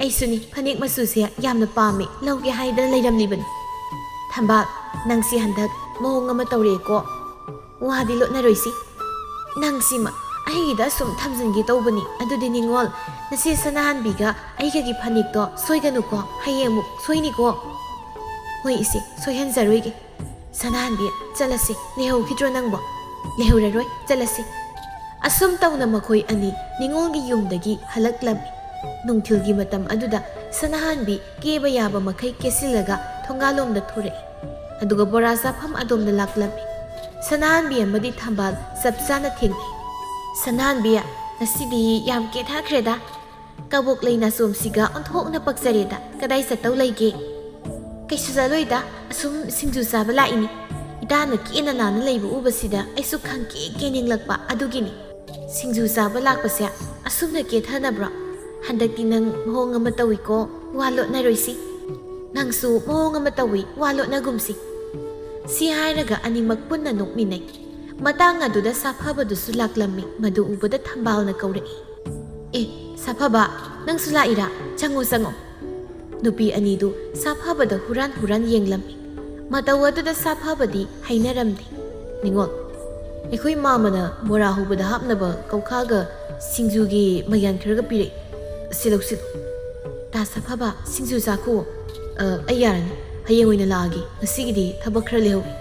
ꯑꯩꯁꯨꯅꯤ, ꯐꯅꯦꯛ ꯃꯆꯨꯁꯦ ꯌꯥꯝꯅ ꯄꯥꯝꯃꯦ, ꯂꯧꯒꯦ ꯍꯥꯏꯗꯅ ꯂꯩꯔꯝꯂꯤꯕꯅꯤ꯫" "ꯊꯝꯕꯥꯜ, ꯅꯪꯁꯤ ꯍꯟꯗꯛ ꯃꯑꯣꯡ ꯑꯃ ꯇꯧꯔꯦꯀꯣ꯫ ꯋꯥꯗꯤ ꯂꯣꯠꯅꯔꯣꯏꯁꯤ꯫ ꯅꯪꯁꯤꯃ ꯑꯩꯒꯤꯗ ꯁꯨꯝ ꯊꯝꯖꯤꯟꯒꯦ ꯇꯧꯕꯅꯤ꯫ ꯑꯗꯨꯗꯤ ꯅꯤꯉꯣꯜ, ꯅꯆꯦ ꯁꯅꯥꯍꯟꯕꯤꯒ ꯑꯩꯒꯒꯤ ꯐꯅꯦꯛꯇꯣ ꯁꯣꯏꯒꯅꯨꯀꯣ, ꯍꯌꯦꯡ ꯑꯃꯨꯛ ꯁꯣꯏꯅꯤꯀꯣ꯫" "ꯍꯣꯏ ꯏꯆꯦ, ꯁꯣꯏꯍꯟꯖꯔꯣꯏꯒꯦ꯫" "ꯁꯅꯥꯍꯟꯕꯤ, ꯆꯠꯂꯁꯤ꯫ ꯂꯩꯍꯧꯈꯤꯗ꯭ꯔꯣ ꯅꯪꯕꯣ?" "ꯂꯩꯍꯧꯔꯔꯣꯏ, ꯆꯠꯂꯁꯤ꯫" ꯑꯁꯨꯝ ꯇꯧꯅ ꯃꯈꯣꯏ ꯑꯅꯤ ꯅꯤꯉꯣꯜꯒꯤ ꯌꯨꯝꯗꯒꯤ ꯍꯜꯂꯛꯂꯝꯃꯤ꯫ ꯅꯨꯡꯊꯤꯜꯒꯤ ꯃꯇꯝ ꯑꯗꯨꯗ ꯁꯅꯥꯍꯥꯟꯕꯤ ꯀꯦꯕ ꯌꯥꯕ ꯃꯈꯩ ꯀꯦꯁꯤꯜꯂꯒ ꯊꯣꯡꯒꯥꯜꯂꯣꯝꯗ ꯊꯣꯔꯛꯏ꯫ ꯑꯗꯨꯒ ꯕꯣꯔꯥ ꯆꯥꯐꯝ ꯑꯗꯣꯝꯗ ꯂꯥꯛꯂꯝꯃꯤ꯫ ꯁꯅꯥꯍꯥꯟꯕꯤ ꯑꯃꯗꯤ ꯊꯝꯕꯥꯜ ꯆꯞ ꯆꯥꯅ ꯊꯦꯡꯅꯩ꯫ "ꯁꯅꯥꯍꯥꯟꯕꯤ, ꯉꯁꯤꯗꯤ ꯌꯥꯝ ꯀꯦꯊꯈ꯭ꯔꯦꯗ꯫ ꯀꯕꯣꯛ ꯂꯩ ꯅꯥꯆꯣꯝꯁꯤꯒ ꯑꯣꯟꯊꯣꯛꯅ ꯄꯛꯆꯔꯦꯗ꯫ ꯀꯗꯥꯏ ꯆꯠꯇꯧ ꯂꯩꯒꯦ?" "ꯀꯩꯁꯨ ꯆꯠꯂꯣꯏꯗ, ꯑꯁꯨꯝ ꯁꯤꯡꯖꯨ ꯆꯥꯕ ꯂꯥꯛꯏꯅꯤ꯫ ꯏꯇꯥꯅ ꯀꯦꯅ ꯅꯥꯟꯅ ꯂꯩꯕ ꯎꯕꯁꯤꯗ ꯑꯩꯁꯨ ꯈꯪꯀꯦ ꯀꯦꯅꯤꯡꯂꯛꯄ ꯑꯗꯨꯒꯤꯅꯤ꯫ ꯁꯤꯡꯖꯨ ꯆꯥꯕ ꯂꯥꯛꯄꯁꯦ ꯑꯁꯨꯝꯅ ꯀꯦꯊꯅꯕ꯭ꯔꯣ? ꯍꯟꯗꯛꯇꯤ ꯅꯪ ꯃꯑꯣꯡ ꯑꯃ ꯇꯧꯏꯀꯣ, ꯋꯥ ꯂꯣꯠꯅꯔꯣꯏꯁꯤ꯫ ꯅꯪꯁꯨ ꯃꯑꯣꯡ ꯑꯃ ꯇꯧꯏ, ꯋꯥ ꯂꯣꯠꯅꯒꯨꯝꯁꯤ꯫" ꯁꯤ ꯍꯥꯏꯔꯒ ꯑꯅꯤꯃꯛ ꯄꯨꯟꯅ ꯅꯣꯛꯃꯤꯟꯅꯩ꯫ ꯃꯇꯥꯡ ꯑꯗꯨꯗ ꯁꯥꯐꯕꯗꯨꯁꯨ ꯂꯥꯛꯂꯝꯃꯤ꯫ ꯃꯗꯨ ꯎꯕꯗ ꯊꯝꯕꯥꯜꯅ ꯀꯧꯔꯛꯏ꯫ "ꯑꯦ, ꯁꯥꯐꯕ, ꯅꯪꯁꯨ ꯂꯥꯛꯏꯔꯥ? ꯆꯪꯉꯣ, ꯆꯪꯉꯣ꯫" ꯅꯨꯄꯤ ꯑꯅꯤꯗꯨ ꯁꯥꯐꯕꯗ ꯍꯨꯔꯥꯟ ꯍꯨꯔꯥꯟ ꯌꯦꯡꯂꯝꯃꯤ꯫ ꯃꯇꯧ ꯑꯗꯨꯗ ꯁꯥꯐꯕꯗꯤ ꯍꯩꯅꯔꯝꯗꯦ꯫ "ꯅꯤꯉꯣꯜ, ꯑꯩꯈꯣꯏ ꯃꯥꯃꯅ ꯕꯣꯔꯥ ꯍꯧꯕꯗ ꯍꯥꯞꯅꯕ ꯀꯧꯈꯥꯒ ꯁꯤꯡꯖꯨꯒꯤ ꯃꯌꯥꯟ ꯈꯔꯒ ꯄꯤꯔꯛꯏ꯫ ꯁꯤ ꯂꯧꯁꯤꯜꯂꯨ꯫" "ꯇꯥ ꯁꯥꯐꯕ, ꯁꯤꯡꯖꯨ ꯆꯥꯈꯣ꯫" "ꯑ, ꯑꯩ ꯌꯥꯔꯅꯤ꯫ ꯍꯌꯦꯡ ꯑꯣꯏꯅ ꯂꯥꯛꯑꯒꯦ꯫ ꯉꯁꯤꯒꯤꯗꯤ ꯊꯕꯛ ꯈꯔ ꯂꯩꯍꯧꯏ꯫"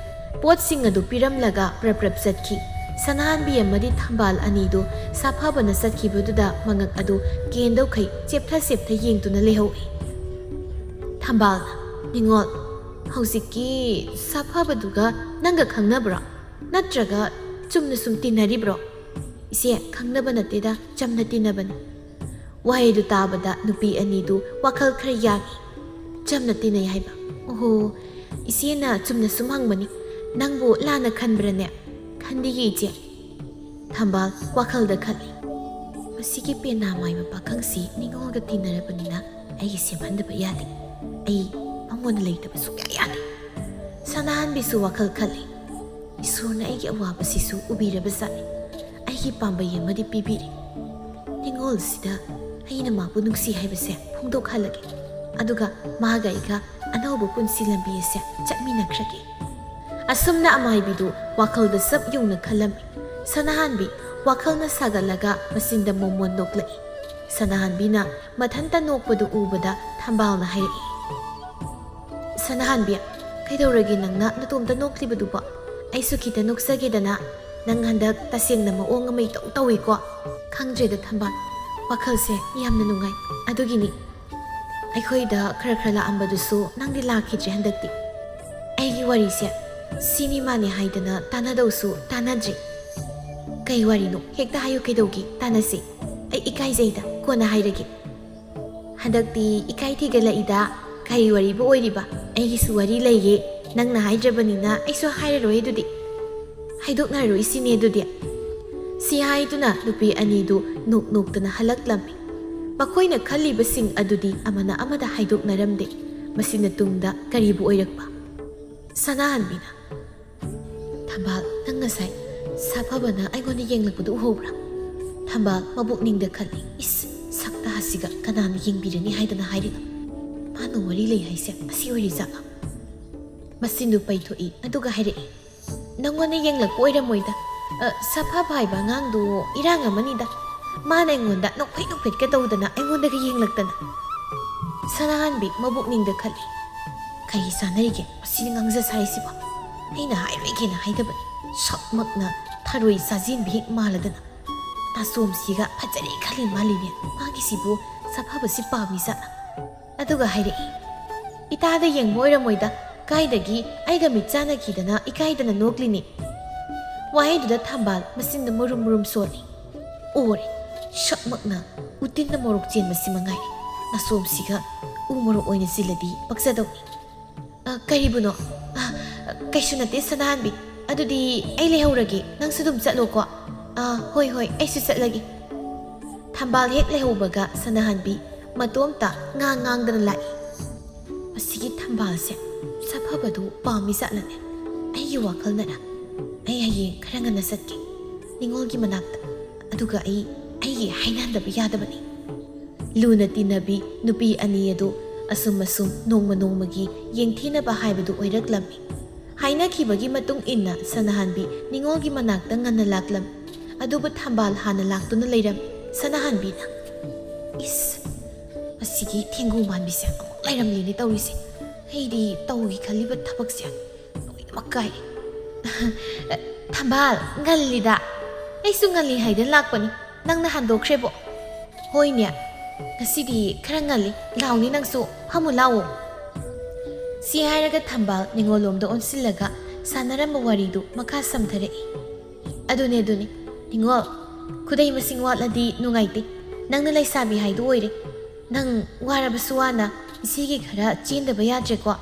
ꯄꯣꯠꯁꯤꯡ ꯑꯗꯨ ꯄꯤꯔꯝꯂꯒ ꯄ꯭ꯔꯞ ꯄ꯭ꯔꯞ ꯆꯠꯈꯤ꯫ ꯁꯅꯥꯍꯟꯕꯤ ꯑꯃꯗꯤ ꯊꯝꯕꯥꯜ ꯑꯅꯤꯗꯨ ꯁꯥꯐꯕꯅ ꯆꯠꯈꯤꯕꯗꯨꯗ ꯃꯉꯛ ꯑꯗꯨ ꯀꯦꯟꯗꯧꯈꯩ ꯆꯦꯞꯊ ꯆꯦꯞꯊ ꯌꯦꯡꯗꯨꯅ ꯂꯩꯍꯧꯏ꯫ ꯊꯝꯕꯥꯜꯅ, "ꯅꯤꯉꯣꯜ, ꯍꯧꯖꯤꯛꯀꯤ ꯁꯥꯐꯕꯗꯨꯒ ꯅꯪꯒ ꯈꯪꯅꯕ꯭ꯔꯣ? ꯅꯠꯇ꯭ꯔꯒ ꯆꯨꯝꯅ ꯁꯨꯝ ꯇꯤꯟꯅꯔꯤꯕ꯭ꯔꯣ?" "ꯏꯆꯦ, ꯈꯪꯅꯕ ꯅꯠꯇꯦꯗ, ꯆꯝꯅ ꯇꯤꯟꯅꯕꯅꯤ꯫" ꯋꯥꯍꯩꯗꯨ ꯇꯥꯕꯗ ꯅꯨꯄꯤ ꯑꯅꯤꯗꯨ ꯋꯥꯈꯜ ꯈꯔ ꯌꯥꯡꯏ꯫ "ꯆꯝꯅ ꯇꯤꯟꯅꯩ ꯍꯥꯏꯕ? ꯑꯣꯍꯣ, ꯏꯆꯦꯅ ꯆꯨꯝꯅ ꯁꯨꯝ ꯍꯪꯕꯅꯤ꯫ ꯅꯪꯕꯨ ꯂꯥꯟꯅ ꯈꯟꯕ꯭ꯔꯅꯦ?" "ꯈꯟꯗꯤꯌꯦ, ꯏꯆꯦ꯫" ꯊꯝꯕꯥꯜ ꯋꯥꯈꯜꯗ ꯈꯜꯂꯤ꯫ "ꯃꯁꯤꯒꯤ ꯄꯦꯅꯥ ꯃꯥꯏꯕ ꯄꯥꯈꯪꯁꯤ ꯅꯤꯉꯣꯜꯒ ꯇꯤꯟꯅꯔꯕꯅꯤꯅ ꯑꯩꯒꯤ ꯁꯦꯝꯍꯟꯗꯕ ꯌꯥꯗꯦ꯫ ꯑꯩ ꯃꯉꯣꯟꯗ ꯂꯩꯇꯕ ꯁꯨꯡꯌꯥ ꯌꯥꯗꯦ꯫" ꯁꯅꯥꯍꯟꯕꯤꯁꯨ ꯋꯥꯈꯜ ꯈꯜꯂꯤ꯫ "ꯏꯁꯣꯔꯅ ꯑꯩꯒꯤ ꯑꯋꯥꯕꯁꯤꯁꯨ ꯎꯕꯤꯔꯕꯖꯥꯠꯅꯤ꯫ ꯑꯩꯒꯤ ꯄꯥꯝꯕꯩ ꯑꯃꯗꯤ ꯄꯤꯕꯤꯔꯤ꯫ ꯅꯤꯉꯣꯜꯁꯤꯗ ꯑꯩꯅ ꯃꯥꯕꯨ ꯅꯨꯡꯁꯤ ꯍꯥꯏꯕꯁꯦ ꯐꯣꯡꯗꯣꯛꯍꯜꯂꯒꯦ꯫ ꯑꯗꯨꯒ ꯃꯥꯒ ꯑꯩꯒ ꯑꯅꯧꯕ ꯄꯨꯟꯁꯤ ꯂꯝꯕꯤ ꯑꯁꯦ ꯆꯠꯃꯤꯟꯅꯈ꯭ꯔꯒꯦ꯫" ꯑꯁꯨꯝꯅ ꯑꯃꯥꯏꯕꯤꯗꯨ ꯋꯥꯈꯜꯗ ꯆꯞ ꯌꯨꯡꯅ ꯈꯜꯂꯝꯃꯤ꯫ ꯁꯅꯥꯍꯟꯕꯤ ꯋꯥꯈꯜꯅ ꯁꯥꯒꯠꯂꯒ ꯃꯆꯤꯟꯗ ꯃꯣꯃꯣꯟ ꯅꯣꯛꯂꯛꯏ꯫ ꯁꯅꯥꯍꯟꯕꯤꯅ ꯃꯊꯟꯇ ꯅꯣꯛꯄꯗꯨ ꯎꯕꯗ ꯊꯝꯕꯥꯜꯅ ꯍꯥꯏꯔꯛꯏ, "ꯁꯅꯥꯍꯟꯕꯤ, ꯀꯩꯗꯧꯔꯒꯦ ꯅꯪꯅ ꯅꯇꯣꯝꯇ ꯅꯣꯛꯂꯤꯕꯗꯨꯕꯣ? ꯑꯩꯁꯨ ꯈꯤꯇ ꯅꯣꯛꯆꯒꯦꯗꯅ꯫ ꯅꯪ ꯍꯟꯗꯛ ꯇꯁꯦꯡꯅ ꯃꯑꯣꯡ ꯑꯃ ꯏꯇꯧ ꯇꯧꯏꯀꯣ꯫ ꯈꯪꯗ꯭ꯔꯦꯗ ꯊꯝꯕꯥꯜ, ꯋꯥꯈꯜꯁꯦ ꯌꯥꯝꯅ ꯅꯨꯡꯉꯥꯏ꯫ ꯑꯗꯨꯒꯤꯅꯤ꯫" ꯑꯩꯈꯣꯏꯗ ꯈꯔ ꯈꯔ ꯂꯥꯛꯑꯝꯕꯗꯨꯁꯨ ꯅꯪꯗꯤ ꯂꯥꯛꯈꯤꯗ꯭ꯔꯦ ꯍꯟꯗꯛꯇꯤ꯫ ꯑꯩꯒꯤ ꯋꯥꯔꯤꯁꯦ ꯁꯤꯅꯤ ꯃꯥꯅꯤ ꯍꯥꯏꯗꯅ ꯇꯥꯟꯅꯗꯧꯁꯨ ꯇꯥꯟꯅꯗ꯭ꯔꯤ꯫ ꯀꯩ ꯋꯥꯔꯤꯅꯣ? ꯍꯦꯛꯇ ꯍꯥꯏꯌꯨ, ꯀꯩꯗꯧꯒꯦ? ꯇꯥꯟꯅꯁꯤ꯫ ꯑꯩ ꯏꯀꯥꯏꯖꯩꯗ, ꯀꯣꯟꯅ ꯍꯥꯏꯔꯒꯦ꯫ ꯍꯟꯗꯛꯇꯤ ꯏꯀꯥꯏ ꯊꯤꯒꯠꯂꯛꯏꯗ꯫ ꯀꯔꯤ ꯋꯥꯔꯤꯕꯨ ꯑꯣꯏꯔꯤꯕ? ꯑꯩꯒꯤꯁꯨ ꯋꯥꯔꯤ ꯂꯩꯌꯦ, ꯅꯪꯅ ꯍꯥꯏꯗ꯭ꯔꯕꯅꯤꯅ ꯑꯩꯁꯨ ꯍꯥꯏꯔꯔꯣꯏ ꯑꯗꯨꯗꯤ꯫ ꯍꯥꯏꯗꯣꯛꯅꯔꯣꯏꯁꯤꯅꯦ ꯑꯗꯨꯗꯤ꯫ ꯁꯤ ꯍꯥꯏꯗꯨꯅ ꯅꯨꯄꯤ ꯑꯅꯤꯗꯨ ꯅꯣꯛ ꯅꯣꯛꯇꯅ ꯍꯜꯂꯛꯂꯝꯃꯤ꯫ ꯃꯈꯣꯏꯅ ꯈꯜꯂꯤꯕꯁꯤꯡ ꯑꯗꯨꯗꯤ ꯑꯃꯅ ꯑꯃꯗ ꯍꯥꯏꯗꯣꯛꯅꯔꯝꯗꯦ꯫ ꯃꯁꯤꯅ ꯇꯨꯡꯗ ꯀꯔꯤꯕꯨ ꯑꯣꯏꯔꯛꯄ? ꯁꯅꯥꯍꯟꯕꯤꯅ, "ꯊꯝꯕꯥꯜ, ꯅꯪ ꯉꯁꯥꯏ ꯁꯥꯐꯕꯅ ꯑꯩꯉꯣꯟꯗ ꯌꯦꯡꯂꯛꯄꯗꯨ ꯎꯍꯧꯕ꯭ꯔꯥ?" ꯊꯝꯕꯥꯜ ꯃꯕꯨꯛꯅꯤꯡꯗ ꯈꯜꯂꯤ, "ꯏꯁ, ꯁꯛꯇꯥꯁꯤꯒ ꯀꯅꯥꯅ ꯌꯦꯡꯕꯤꯔꯅꯤ ꯍꯥꯏꯗꯅ ꯍꯥꯏꯔꯤꯅꯣ? ꯃꯥꯅ ꯋꯥꯔꯤ ꯂꯩ ꯍꯥꯏꯁꯦ ꯑꯁꯤ ꯑꯣꯏꯔꯤꯖꯥꯠꯂꯥ?" ꯃꯆꯤꯟꯗꯨ ꯄꯩꯊꯣꯛꯏ, ꯑꯗꯨꯒ ꯍꯥꯏꯔꯛꯏ, "ꯅꯪꯉꯣꯟꯗ ꯌꯦꯡꯂꯛꯄ ꯑꯣꯏꯔꯝꯃꯣꯏꯗ꯫ ꯑ, ꯁꯥꯐꯕ ꯍꯥꯏꯕ ꯑꯉꯥꯡꯗꯨ ꯏꯔꯥꯡ ꯑꯃꯅꯤꯗ꯫ ꯃꯥꯅ ꯑꯩꯉꯣꯟꯗ ꯅꯣꯛꯐꯦꯠ ꯅꯣꯛꯐꯦꯠꯀ ꯇꯧꯗꯅ ꯑꯩꯉꯣꯟꯗꯒ ꯌꯦꯡꯂꯛꯇꯅ꯫" ꯁꯅꯥꯍꯟꯕꯤ ꯃꯕꯨꯛꯅꯤꯡꯗ ꯈꯜꯂꯤ, "ꯀꯔꯤ ꯆꯥꯟꯅꯔꯤꯒꯦ ꯃꯁꯤꯅ ꯉꯥꯡꯖ ꯁꯥꯔꯤꯁꯤꯕꯣ? ꯑꯩꯅ ꯍꯥꯏꯔꯣꯏꯒꯦꯅ ꯍꯥꯏꯗꯕꯅꯤ꯫ ꯁꯛꯃꯛꯅ ꯊꯔꯣꯏ ꯆꯥꯖꯦꯟꯕꯤ ꯍꯦꯛ ꯃꯥꯜꯂꯗꯅ꯫ ꯅꯥꯆꯣꯝꯁꯤꯒ ꯐꯖꯔꯦ ꯈꯜꯂꯤ ꯃꯥꯜꯂꯤꯅꯦ꯫ ꯃꯥꯒꯤꯁꯤꯕꯨ ꯁꯥꯐꯕꯁꯤ ꯄꯥꯝꯃꯤ ꯖꯥꯠꯂꯥ?" ꯑꯗꯨꯒ ꯍꯥꯏꯔꯛꯏ, "ꯏꯇꯥꯗ ꯌꯦꯡꯕ ꯑꯣꯏꯔꯝꯃꯣꯏꯗ, ꯀꯥꯏꯗꯒꯤ ꯑꯩꯒ ꯃꯤꯠ ꯆꯥꯟꯅꯈꯤꯗꯅ ꯏꯀꯥꯏꯗꯅ ꯅꯣꯛꯂꯤꯅꯤ꯫" ꯋꯥꯍꯩꯗꯨꯗ ꯊꯝꯕꯥꯜ ꯃꯆꯤꯟꯗ ꯃꯨꯔꯨꯝ ꯃꯨꯔꯨꯝ ꯁꯣꯜꯂꯤ꯫ ꯑꯣꯔꯦ, ꯁꯛꯃꯛꯅ ꯎꯇꯤꯟꯅ ꯃꯣꯔꯣꯛ ꯆꯦꯟꯕꯁꯤ ꯃꯉꯥꯏꯔꯦ꯫ ꯅꯥꯆꯣꯝꯁꯤꯒ ꯎ ꯃꯣꯔꯣꯛ ꯑꯣꯏꯅ ꯆꯤꯜꯂꯗꯤ ꯄꯛꯆꯗꯧꯅꯤ꯫ "ꯑ, ꯀꯔꯤꯕꯨꯅꯣ?" "ꯑ, ꯀꯩꯁꯨ ꯅꯠꯇꯦ ꯁꯅꯥꯍꯟꯕꯤ꯫ ꯑꯗꯨꯗꯤ ꯑꯩ ꯂꯩꯍꯧꯔꯒꯦ, ꯅꯪꯁꯨ ꯑꯗꯨꯝ ꯆꯠꯂꯣꯀꯣ꯫" "ꯑ, ꯍꯣꯏ, ꯍꯣꯏ, ꯑꯩꯁꯨ ꯆꯠꯂꯒꯦ꯫" ꯊꯝꯕꯥꯜ ꯍꯦꯛ ꯂꯩꯍꯧꯕꯒ ꯁꯅꯥꯍꯟꯕꯤ ꯃꯇꯣꯝꯇ ꯉꯥꯡ ꯉꯥꯡꯗꯅ ꯂꯥꯛꯏ꯫ "ꯃꯁꯤꯒꯤ ꯊꯝꯕꯥꯜꯁꯦ ꯁꯥꯐꯕꯗꯨ ꯄꯥꯝꯃꯤ ꯖꯥꯠꯂꯅꯦ? ꯑꯩꯒꯤ ꯋꯥꯈꯜꯅꯔ? ꯑꯩ ꯍꯌꯦꯡ ꯈꯔ ꯉꯟꯅ ꯆꯠꯀꯦ ꯅꯤꯉꯣꯜꯒꯤ ꯃꯅꯥꯛꯇ꯫ ꯑꯗꯨꯒ ꯑꯩ ꯑꯩꯒꯤ ꯍꯥꯏꯅꯍꯟꯗꯕ ꯌꯥꯗꯕꯅꯤ꯫" ꯂꯨꯅ ꯇꯤꯟꯅꯕꯤ ꯅꯨꯄꯤ ꯑꯅꯤ ꯑꯗꯨ ꯑꯁꯨꯝ ꯑꯁꯨꯝ ꯅꯣꯡꯃ ꯅꯣꯡꯃꯒꯤ ꯌꯦꯡꯊꯤꯅꯕ ꯍꯥꯏꯕꯗꯨ ꯑꯣꯏꯔꯛꯂꯝꯃꯤ꯫ ꯍꯥꯏꯅꯈꯤꯕꯒꯤ ꯃꯇꯨꯡ ꯏꯟꯅ ꯁꯅꯥꯍꯟꯕꯤ ꯅꯤꯉꯣꯜꯒꯤ ꯃꯅꯥꯛꯇ ꯉꯟꯅ ꯂꯥꯛꯂꯝꯃꯤ꯫ ꯑꯗꯨꯕꯨ ꯊꯝꯕꯥꯜ ꯍꯥꯟꯅ ꯂꯥꯛꯇꯨꯅ ꯂꯩꯔꯝꯃꯤ꯫ ꯁꯅꯥꯍꯟꯕꯤꯅ, "ꯏꯁ, ꯃꯁꯤꯒꯤ ꯊꯦꯡꯒꯨ ꯃꯥꯟꯕꯤꯁꯦ ꯑꯃꯨꯛ ꯂꯩꯔꯝꯂꯦꯅꯦ ꯇꯧꯔꯤꯁꯦ꯫ ꯑꯩꯗꯤ ꯇꯧꯒꯦ ꯈꯜꯂꯤꯕ ꯊꯕꯛꯁꯦ ꯂꯣꯏꯅꯃꯛ ꯀꯥꯏꯔꯦ꯫" "ꯊꯝꯕꯥꯜ, ꯉꯜꯂꯤꯗ꯫ ꯑꯩꯁꯨ ꯉꯜꯂꯤ ꯍꯥꯏꯗꯅ ꯂꯥꯛꯄꯅꯤ꯫ ꯅꯪꯅ ꯍꯟꯗꯣꯛꯈ꯭ꯔꯦꯕꯣ?" "ꯍꯣꯏꯅꯦ, "ꯉꯁꯤꯗꯤ ꯈꯔ ꯉꯜꯂꯤ, ꯂꯥꯎꯅꯤ ꯅꯪꯁꯨ, ꯐꯝꯃꯨ ꯂꯥꯎꯑꯣ꯫" ꯁꯤ ꯍꯥꯏꯔꯒ ꯊꯝꯕꯥꯜ ꯅꯤꯉꯣꯜꯂꯣꯝꯗ ꯑꯣꯟꯁꯤꯜꯂꯒ ꯁꯥꯟꯅꯔꯝꯕ ꯋꯥꯔꯤꯗꯨ ꯃꯈꯥ ꯁꯝꯊꯔꯛꯏ꯫ "ꯑꯗꯨꯅꯦ, ꯑꯗꯨꯅꯦ꯫ ꯅꯤꯉꯣꯜ, ꯈꯨꯗꯩ ꯃꯁꯤꯡ ꯋꯥꯠꯂꯗꯤ ꯅꯨꯡꯉꯥꯏꯇꯦ꯫ ꯅꯪꯅ ꯂꯩꯁꯥꯕꯤ ꯍꯥꯏꯗꯨ ꯑꯣꯏꯔꯦ꯫ ꯅꯪ ꯋꯥꯔꯕꯁꯨ ꯋꯥꯅ ꯏꯆꯦꯒꯤ ꯈꯔ ꯆꯦꯟꯗꯕ ꯌꯥꯗ꯭ꯔꯦꯀꯣ꯫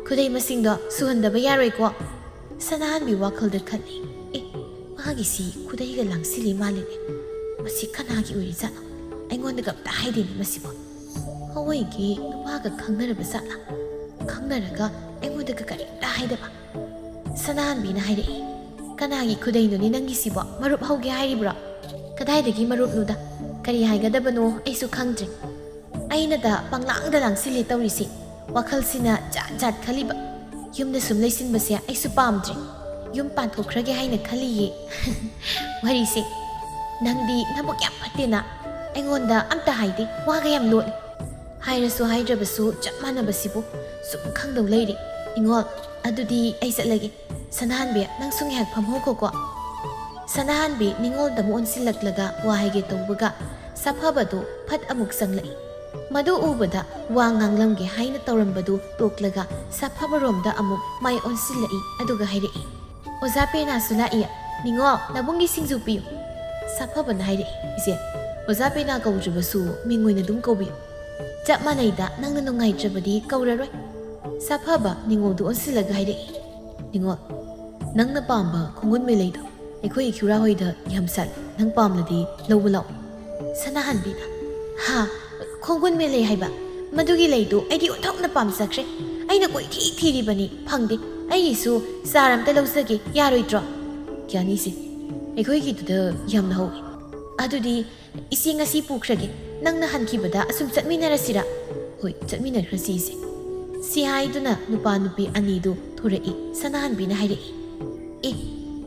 ꯈꯨꯗꯩ ꯃꯁꯤꯡꯗꯣ ꯁꯨꯍꯟꯗꯕ ꯌꯥꯔꯣꯏꯀꯣ꯫" ꯁꯅꯥꯍꯟꯕꯤ ꯋꯥꯈꯜꯗ ꯈꯜꯂꯤ, "ꯑꯦ, ꯃꯥꯒꯤꯁꯤ ꯈꯨꯗꯩꯒ ꯂꯥꯡꯁꯤꯜꯂꯤ ꯃꯥꯜꯂꯤꯅꯦ꯫ ꯃꯁꯤ ꯀꯅꯥꯒꯤ ꯑꯣꯏꯔꯤꯖꯥꯠꯅꯣ? ꯑꯩꯉꯣꯟꯗꯒ ꯑꯝꯇ ꯍꯥꯏꯗꯦꯅꯦ ꯃꯁꯤꯕꯣ꯫ ꯍꯋꯥꯏꯒꯤ ꯅꯨꯄꯥꯒ ꯈꯪꯅꯔꯕ ꯖꯥꯠꯂꯥ? ꯈꯪꯅꯔꯒ ꯑꯩꯉꯣꯟꯗꯒ ꯀꯔꯤꯝꯇ ꯍꯥꯏꯗꯕ?" ꯁꯅꯥꯍꯟꯕꯤꯅ ꯍꯥꯏꯔꯛꯏ, "ꯀꯅꯥꯒꯤ ꯈꯨꯗꯩꯅꯣꯅꯦ ꯅꯪꯒꯤꯁꯤꯕꯣ? ꯃꯔꯨꯞ ꯍꯧꯒꯦ ꯍꯥꯏꯔꯤꯕ꯭ꯔꯣ? ꯀꯗꯥꯏꯗꯒꯤ ꯃꯔꯨꯞꯅꯣꯗ? ꯀꯔꯤ ꯍꯥꯏꯒꯗꯕꯅꯣ ꯑꯩꯁꯨ ꯈꯪꯗ꯭ꯔꯦ꯫ ꯑꯩꯅꯗ ꯄꯪꯂꯥꯡꯗ ꯂꯥꯡꯁꯤꯜꯂꯦ ꯇꯧꯔꯤꯁꯤ꯫ ꯋꯥꯈꯜꯁꯤꯅ ꯖꯥꯠ ꯖꯥꯠ ꯈꯜꯂꯤꯕ꯫ ꯌꯨꯝꯗ ꯁꯨꯝ ꯂꯩꯁꯤꯟꯕꯁꯦ ꯑꯩꯁꯨ ꯄꯥꯝꯗ꯭ꯔꯦ꯫ ꯌꯨꯝ ꯄꯥꯟꯊꯣꯛꯈ꯭ꯔꯒꯦ ꯍꯥꯏꯅ ꯈꯜꯂꯤꯌꯦ꯫" "ꯋꯥꯔꯤꯁꯦ꯫ ꯅꯪꯗꯤ ꯅꯕꯨꯛ ꯌꯥꯝ ꯐꯠꯇꯦꯅ꯫ ꯑꯩꯉꯣꯟꯗ ꯑꯝꯇ ꯍꯥꯏꯗꯦ, ꯋꯥꯒ ꯌꯥꯝ ꯂꯣꯠꯂꯤ꯫ ꯍꯥꯏꯔꯁꯨ ꯍꯥꯏꯗ꯭ꯔꯕꯁꯨ ꯆꯞ ꯃꯥꯟꯅꯕꯁꯤꯕꯨ ꯁꯨꯝ ꯈꯪꯗꯧ ꯂꯩꯔꯦ꯫ ꯅꯤꯉꯣꯜ, ꯑꯗꯨꯗꯤ ꯑꯩ ꯆꯠꯂꯒꯦ꯫ ꯁꯅꯥꯍꯟꯕꯤ, ꯅꯪꯁꯨ ꯉꯥꯏꯍꯥꯛ ꯐꯝꯍꯧꯈꯣꯀꯣ꯫" ꯁꯅꯥꯍꯟꯕꯤ ꯅꯤꯉꯣꯜꯗ ꯑꯃꯨꯛ ꯑꯣꯟꯁꯤꯜꯂꯛꯂꯒ ꯋꯥ ꯍꯥꯏꯒꯦ ꯇꯧꯕꯒ ꯁꯥꯐꯕꯗꯨ ꯐꯠ ꯑꯃꯨꯛ ꯆꯪꯂꯛꯏ꯫ ꯃꯗꯨ ꯎꯕꯗ ꯋꯥ ꯉꯥꯡꯂꯝꯒꯦ ꯍꯥꯏꯅ ꯇꯧꯔꯝꯕꯗꯨ ꯇꯣꯛꯂꯒ ꯁꯥꯐꯕꯔꯣꯝꯗ ꯑꯃꯨꯛ ꯃꯥꯏ ꯑꯣꯟꯁꯤꯜꯂꯛꯏ, ꯑꯗꯨꯒ ꯍꯥꯏꯔꯛꯏ, "ꯑꯣꯖꯥ ꯄꯦꯅꯥꯁꯨ ꯂꯥꯛꯏ꯫ ꯅꯤꯉꯣꯜ, ꯅꯕꯨꯡꯒꯤ ꯁꯤꯡꯖꯨ ꯄꯤꯌꯨ꯫" ꯁꯥꯐꯕꯅ ꯍꯥꯏꯔꯛꯏ, "ꯏꯆꯦ, ꯑꯣꯖꯥ ꯄꯦꯅꯥ ꯀꯧꯗ꯭ꯔꯕꯁꯨ ꯃꯤꯡ ꯑꯣꯏꯅ ꯑꯗꯨꯝ ꯀꯧꯕꯤꯌꯨ꯫ ꯆꯞ ꯃꯥꯟꯅꯩꯗ, ꯅꯪꯅ ꯅꯨꯡꯉꯥꯏꯇ꯭ꯔꯕꯗꯤ ꯀꯧꯔꯔꯣꯏ꯫" ꯁꯥꯐꯕ ꯅꯤꯉꯣꯜꯗꯨ ꯑꯣꯟꯁꯤꯜꯂꯒ ꯍꯥꯏꯔꯛꯏ, "ꯅꯤꯉꯣꯜ, ꯅꯪꯅ ꯄꯥꯝꯕ ꯈꯣꯡꯒꯨꯟ ꯃꯦꯂꯩꯗꯣ ꯑꯩꯈꯣꯏ ꯏꯈꯨꯔꯥ ꯍꯣꯏꯗ ꯌꯥꯝ ꯁꯥꯠꯂꯤ꯫ ꯅꯪ ꯄꯥꯝꯂꯗꯤ ꯂꯧꯕ ꯂꯥꯛꯑꯣ꯫" ꯁꯅꯥꯍꯟꯕꯤꯅ, "ꯍꯥ? ꯈꯣꯡꯒꯨꯟ ꯃꯦꯂꯩ ꯍꯥꯏꯕ? ꯃꯗꯨꯒꯤ ꯂꯩꯗꯨ ꯑꯩꯗꯤ ꯑꯣꯟꯊꯣꯛꯅ ꯄꯥꯝꯖꯈ꯭ꯔꯦ꯫ ꯑꯩꯅ ꯀꯣꯏꯊꯤ ꯊꯤꯔꯤꯕꯅꯤ, ꯐꯪꯗꯦ꯫ ꯑꯩꯒꯤꯁꯨ ꯆꯥꯔ ꯑꯝꯇ ꯂꯧꯖꯒꯦ, ꯌꯥꯔꯣꯏꯗ꯭ꯔꯣ?" "ꯌꯥꯅꯤꯁꯦ, ꯑꯩꯈꯣꯏꯒꯤꯗꯨꯗ ꯌꯥꯝꯅ ꯍꯧꯋꯤ꯫" "ꯑꯗꯨꯗꯤ ꯏꯆꯦ, ꯉꯁꯤ ꯄꯨꯈ꯭ꯔꯒꯦ꯫ ꯅꯪꯅ ꯍꯟꯈꯤꯕꯗ ꯑꯁꯨꯝ ꯆꯠꯃꯤꯟꯅꯔꯁꯤꯔꯥ?" "ꯍꯣꯏ, ꯆꯠꯃꯤꯟꯅꯈ꯭ꯔꯁꯤ ꯏꯆꯦ꯫" ꯁꯤ ꯍꯥꯏꯗꯨꯅ ꯅꯨꯄꯥ ꯅꯨꯄꯤ ꯑꯅꯤꯗꯨ ꯊꯣꯔꯛꯏ꯫ ꯁꯅꯥꯍꯟꯕꯤꯅ ꯍꯥꯏꯔꯛꯏ, "ꯑꯦ,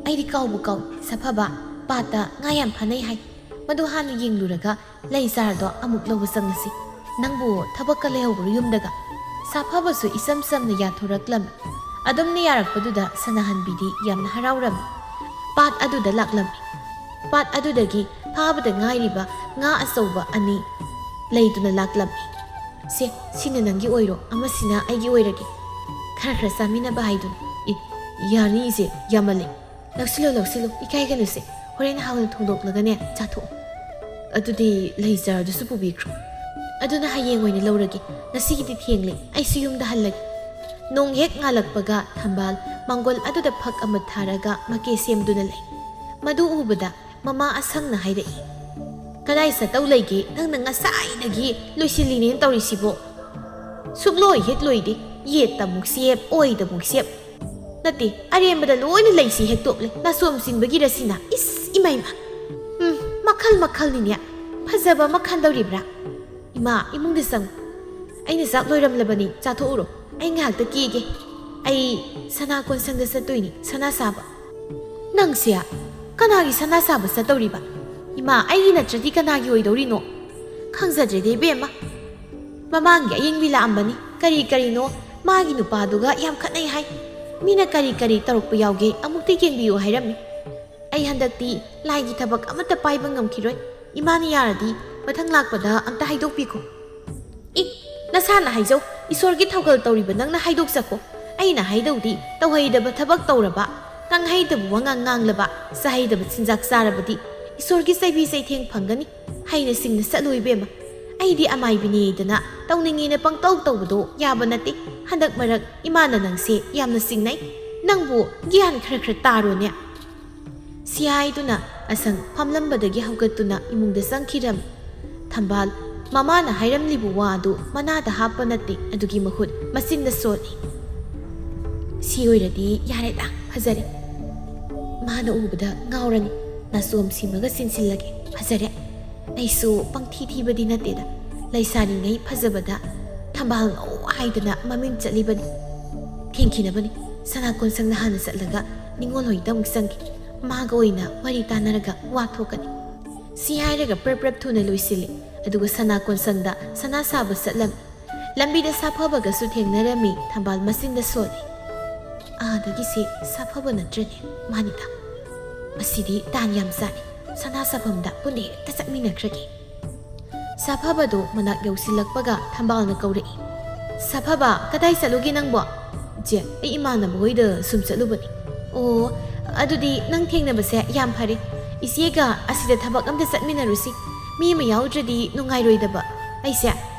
ꯑꯩꯗꯤ ꯀꯥꯎꯕꯨ ꯀꯥꯎꯏ꯫ ꯁꯥꯐꯕ, ꯄꯥꯠꯇ ꯉꯥ ꯌꯥꯝ ꯐꯥꯅꯩ ꯍꯥꯏ꯫ ꯃꯗꯨ ꯍꯥꯟꯅ ꯌꯦꯡꯂꯨꯔꯒ ꯂꯩ ꯆꯥꯔꯗꯣ ꯑꯃꯨꯛ ꯂꯧꯕ ꯆꯪꯂꯁꯤ꯫ ꯅꯪꯕꯨ ꯊꯕꯛꯀ ꯂꯩꯍꯧꯕ꯭ꯔꯣ ꯌꯨꯝꯗꯒ?" ꯁꯥꯐꯕꯁꯨ ꯏꯆꯝ ꯆꯝꯅ ꯌꯥꯊꯣꯔꯛꯂꯝꯃꯤ꯫ ꯑꯗꯨꯝꯅ ꯌꯥꯔꯛꯄꯗꯨꯗ ꯁꯅꯥꯍꯟꯕꯤꯗꯤ ꯌꯥꯝꯅ ꯍꯔꯥꯎꯔꯝꯃꯤ꯫ ꯄꯥꯠ ꯑꯗꯨꯗ ꯂꯥꯛꯂꯝꯃꯤ꯫ ꯄꯥꯠ ꯑꯗꯨꯗꯒꯤ ꯐꯥꯕꯗ ꯉꯥꯏꯔꯤꯕ ꯉꯥ ꯑꯆꯧꯕ ꯑꯅꯤ ꯂꯩꯗꯨꯅ ꯂꯥꯛꯂꯝꯃꯤ꯫ "ꯁꯦ, ꯁꯤꯅ ꯅꯪꯒꯤ ꯑꯣꯏꯔꯣ, ꯑꯃꯁꯤꯅ ꯑꯩꯒꯤ ꯑꯣꯏꯔꯒꯦ꯫ ꯈꯔ ꯈꯔ ꯆꯥꯃꯤꯟꯅꯕ ꯍꯥꯏꯗꯨꯅꯤ꯫" "ꯏ, ꯌꯥꯅꯤ ꯏꯆꯦ, ꯌꯥꯝꯃꯜꯂꯦ꯫" "ꯂꯧꯁꯤꯜꯂꯨ, ꯂꯧꯁꯤꯜꯂꯨ, ꯏꯀꯥꯏꯒꯅꯨꯁꯦ꯫ ꯍꯣꯔꯦꯟ ꯍꯥꯎꯅ ꯊꯣꯡꯗꯣꯛꯂꯒꯅꯦ, ꯆꯥꯊꯣꯛꯑꯣ꯫" "ꯑꯗꯨꯗꯤ ꯂꯩ ꯖꯥꯔꯗꯨꯁꯨ ꯄꯨꯕꯤꯈ꯭ꯔꯣ꯫" "ꯑꯗꯨꯅ ꯍꯌꯦꯡ ꯑꯣꯏꯅ ꯂꯧꯔꯒꯦ꯫ ꯉꯁꯤꯒꯤꯗꯤ ꯊꯦꯡꯂꯦ, ꯑꯩꯁꯨ ꯌꯨꯝꯗ ꯍꯜꯂꯒꯦ꯫" ꯅꯣꯡ ꯍꯦꯛ ꯉꯥꯜꯂꯛꯄꯒ ꯊꯝꯕꯥꯜ ꯃꯥꯡꯒꯣꯜ ꯑꯗꯨꯗ ꯐꯛ ꯑꯃ ꯊꯥꯔꯒ ꯃꯀꯦ ꯁꯦꯝꯗꯨꯅ ꯂꯩ꯫ ꯃꯗꯨ ꯎꯕꯗ ꯃꯃꯥ ꯑꯁꯪꯅ ꯍꯥꯏꯔꯛꯏ, "ꯀꯗꯥꯏ ꯆꯠꯇꯧ ꯂꯩꯒꯦ? ꯅꯪꯅ ꯉꯁꯥꯏꯗꯒꯤ ꯂꯣꯏꯁꯤꯜꯂꯤꯅꯦꯅ ꯇꯧꯔꯤꯁꯤꯕꯣ?" "ꯁꯨꯛꯂꯣꯏ ꯍꯦꯛ ꯂꯣꯏꯗꯦ꯫ ꯌꯦꯠꯇ ꯑꯃꯨꯛ ꯁꯦꯞ, ꯑꯣꯏꯗ ꯑꯃꯨꯛ ꯁꯦꯞ꯫ ꯅꯠꯇꯦ, ꯑꯔꯦꯝꯕꯗ ꯂꯣꯏꯅ ꯂꯩꯁꯤ ꯍꯦꯛꯇꯣꯛꯂꯦ꯫ ꯅꯥꯆꯣꯝ ꯁꯤꯟꯕꯒꯤ ꯔꯁꯤꯅ꯫ ꯏꯁ, ꯏꯃꯥ, ꯏꯃꯥ꯫ ꯎꯝ, ꯃꯈꯜ ꯃꯈꯜꯅꯤꯅꯦ꯫ ꯐꯖꯕ ꯑꯃ ꯈꯟꯗꯧꯔꯤꯕ꯭ꯔꯥ? ꯏꯃꯥ, ꯏꯃꯨꯡꯗ ꯆꯪꯉꯨ꯫ ꯑꯩꯅ ꯆꯥꯛ ꯂꯣꯏꯔꯝꯂꯕꯅꯤ, ꯆꯥꯊꯣꯛꯎꯔꯣ꯫ ꯑꯩ ꯉꯥꯏꯍꯥꯛꯇ ꯀꯦꯒꯦ꯫ ꯑꯩ ꯁꯅꯥ ꯀꯣꯟꯁꯪꯗ ꯆꯠꯇꯣꯏꯅꯤ, ꯁꯅꯥ ꯁꯥꯕ꯫" "ꯅꯪꯁꯦ ꯀꯅꯥꯒꯤ ꯁꯅꯥ ꯁꯥꯕ ꯆꯠꯇꯧꯔꯤꯕ? ꯏꯃꯥ, ꯑꯩꯒꯤ ꯅꯠꯇ꯭ꯔꯗꯤ ꯀꯅꯥꯒꯤ ꯑꯣꯏꯗꯧꯔꯤꯅꯣ? ꯈꯪꯖꯗ꯭ꯔꯦꯗ ꯏꯕꯦꯝꯃ꯫ ꯃꯃꯥꯡꯒꯤ ꯑꯌꯤꯡꯕꯤ ꯂꯥꯛꯑꯝꯕꯅꯤ, ꯀꯔꯤ ꯀꯔꯤꯅꯣ ꯃꯥꯒꯤ ꯅꯨꯄꯥꯗꯨꯒ ꯌꯥꯝ ꯈꯠꯅꯩ ꯍꯥꯏ꯫ ꯃꯤꯅ ꯀꯔꯤ ꯀꯔꯤ ꯇꯧꯔꯛꯄ ꯌꯥꯎꯒꯦ ꯑꯃꯨꯛꯇ ꯌꯦꯡꯕꯤꯌꯨ ꯍꯥꯏꯔꯝꯃꯤ꯫ ꯑꯩ ꯍꯟꯗꯛꯇꯤ ꯂꯥꯏꯒꯤ ꯊꯕꯛ ꯑꯃꯠꯇ ꯄꯥꯏꯕ ꯉꯝꯈꯤꯔꯣꯏ꯫ ꯏꯃꯥꯅ ꯌꯥꯔꯗꯤ ꯃꯊꯪ ꯂꯥꯛꯄꯗ ꯑꯝꯇ ꯍꯥꯏꯗꯣꯛꯄꯤꯈꯣ꯫" "ꯏ, ꯅꯁꯥꯅ ꯍꯥꯏꯖꯧ, ꯏꯁꯣꯔꯒꯤ ꯊꯧꯒꯜ ꯇꯧꯔꯤꯕ ꯅꯪꯅ ꯍꯥꯏꯗꯣꯛꯆꯈꯣ꯫ ꯑꯩꯅ ꯍꯥꯏꯗꯧꯗꯤ ꯇꯧꯍꯩꯗꯕ ꯊꯕꯛ ꯇꯧꯔꯕ, ꯉꯥꯡꯍꯩꯗꯕ ꯋꯥꯉꯥꯡ ꯉꯥꯡꯂꯕ, ꯆꯥꯍꯩꯗꯕ ꯆꯤꯟꯖꯥꯛ ꯆꯥꯔꯕꯗꯤ ꯏꯁꯣꯔꯒꯤ ꯆꯩꯕꯤ ꯆꯩꯊꯦꯡ ꯐꯪꯒꯅꯤ꯫ ꯍꯩꯅ ꯁꯤꯡꯅ ꯆꯠꯂꯨ ꯏꯕꯦꯝꯃ꯫ ꯑꯩꯗꯤ ꯑꯃꯥꯏꯕꯤꯅꯦꯗꯅ ꯇꯧꯅꯤꯡꯉꯦꯅ ꯄꯪꯇꯧ ꯇꯧꯕꯗꯣ ꯌꯥꯕ ꯅꯠꯇꯦ꯫ ꯍꯟꯗꯛ ꯃꯔꯛ ꯏꯃꯥꯅ ꯅꯪꯁꯦ ꯌꯥꯝꯅ ꯆꯤꯡꯅꯩ꯫ ꯅꯪꯕꯨ ꯒ꯭ꯌꯥꯟ ꯈꯔ ꯈꯔ ꯇꯥꯔꯣꯅꯦ꯫" ꯁꯤ ꯍꯥꯏꯗꯨꯅ ꯑꯁꯪ ꯐꯝꯂꯝꯕꯗꯒꯤ ꯍꯧꯒꯠꯇꯨꯅ ꯏꯃꯨꯡꯗ ꯆꯪꯈꯤꯔꯝꯃꯤ꯫ ꯊꯝꯕꯥꯜ ꯃꯃꯥꯅ ꯍꯥꯏꯔꯝꯂꯤꯕ ꯋꯥ ꯑꯗꯨ ꯃꯅꯥꯗ ꯍꯥꯞꯄ ꯅꯠꯇꯦ, ꯑꯗꯨꯒꯤ ꯃꯍꯨꯠ ꯃꯆꯤꯟꯗ ꯁꯣꯜꯂꯤ꯫ "ꯁꯤ ꯑꯣꯏꯔꯗꯤ ꯌꯥꯔꯦꯗ, ꯐꯖꯔꯦ꯫ ꯃꯥꯅ ꯎꯕꯗ ꯉꯥꯎꯔꯅꯤ꯫ ꯅꯥꯆꯣꯝ ꯁꯤꯃꯒ ꯆꯦꯟꯁꯤꯜꯂꯒꯦ꯫ ꯐꯖꯔꯦ꯫ ꯑꯩꯁꯨ ꯄꯪꯊꯤ ꯊꯤꯕꯗꯤ ꯅꯠꯇꯦꯗ꯫ ꯂꯩꯁꯥꯔꯤꯉꯩ ꯐꯖꯕꯗ ꯊꯝꯕꯥꯜ ꯉꯧ ꯍꯥꯏꯗꯅ ꯃꯃꯤꯡ ꯆꯠꯂꯤꯕꯅꯤ꯫ ꯊꯦꯡꯈꯤꯅꯕꯅꯤ꯫ ꯁꯅꯥ ꯀꯣꯟꯁꯪꯗ ꯍꯥꯟꯅ ꯆꯠꯂꯒ ꯅꯤꯉꯣꯜ ꯍꯣꯏꯗ ꯑꯃꯨꯛ ꯆꯪꯒꯦ꯫ ꯃꯥꯒ ꯑꯣꯏꯅ ꯋꯥꯔꯤ ꯇꯥꯟꯅꯔꯒ ꯋꯥ ꯊꯣꯛꯀꯅꯤ꯫" ꯁꯤ ꯍꯥꯏꯔꯒ ꯄ꯭ꯔꯞ ꯄ꯭ꯔꯞ ꯊꯨꯅ ꯂꯣꯏꯁꯤꯜꯂꯤ꯫ ꯑꯗꯨꯒ ꯁꯅꯥ ꯀꯣꯟꯁꯪꯗ ꯁꯅꯥ ꯁꯥꯕ ꯆꯠꯂꯝꯃꯤ꯫ ꯂꯝꯕꯤꯗ ꯁꯥꯐꯕꯒꯁꯨ ꯊꯦꯡꯅꯔꯝꯃꯤ꯫ ꯊꯝꯕꯥꯜ ꯃꯆꯤꯟꯗ ꯁꯣꯜꯂꯤ꯫ "ꯑꯥꯗꯒꯤꯁꯦ ꯁꯥꯐꯕ ꯅꯠꯇ꯭ꯔꯅꯦ? ꯃꯥꯅꯤꯗ꯫ ꯃꯁꯤꯗꯤ ꯇꯥꯟ ꯌꯥꯝ ꯆꯥꯅꯤ꯫ ꯁꯅꯥ ꯁꯥꯐꯝꯗ ꯄꯨꯟꯅ ꯍꯦꯛꯇ ꯆꯠꯃꯤꯟꯅꯈ꯭ꯔꯒꯦ꯫" ꯁꯥꯐꯕꯗꯣ ꯃꯅꯥꯛ ꯌꯧꯁꯤꯜꯂꯛꯄꯒ ꯊꯝꯕꯥꯜꯅ ꯀꯧꯔꯛꯏ, "ꯁꯥꯐꯕ, ꯀꯗꯥꯏ ꯆꯠꯂꯨꯒꯦ ꯅꯪꯕꯣ?" "ꯏꯆꯦ, ꯑꯩ ꯏꯃꯥꯟꯅꯕ ꯍꯣꯏꯗ ꯁꯨꯝ ꯆꯠꯂꯨꯕꯅꯤ꯫" "ꯑꯣ, ꯑꯗꯨꯗꯤ ꯅꯪ ꯊꯦꯡꯅꯕꯁꯦ ꯌꯥꯝ ꯐꯔꯦ꯫ ꯏꯆꯦꯒ ꯑꯁꯤꯗ ꯊꯕꯛ ꯑꯝꯇ ꯆꯠꯃꯤꯟꯅꯔꯨꯁꯤ꯫ ꯃꯤ ꯑꯃ ꯌꯥꯎꯗ꯭ꯔꯗꯤ ꯅꯨꯡꯉꯥꯏꯔꯣꯏꯗꯕ꯫ ꯑꯩꯁꯦ,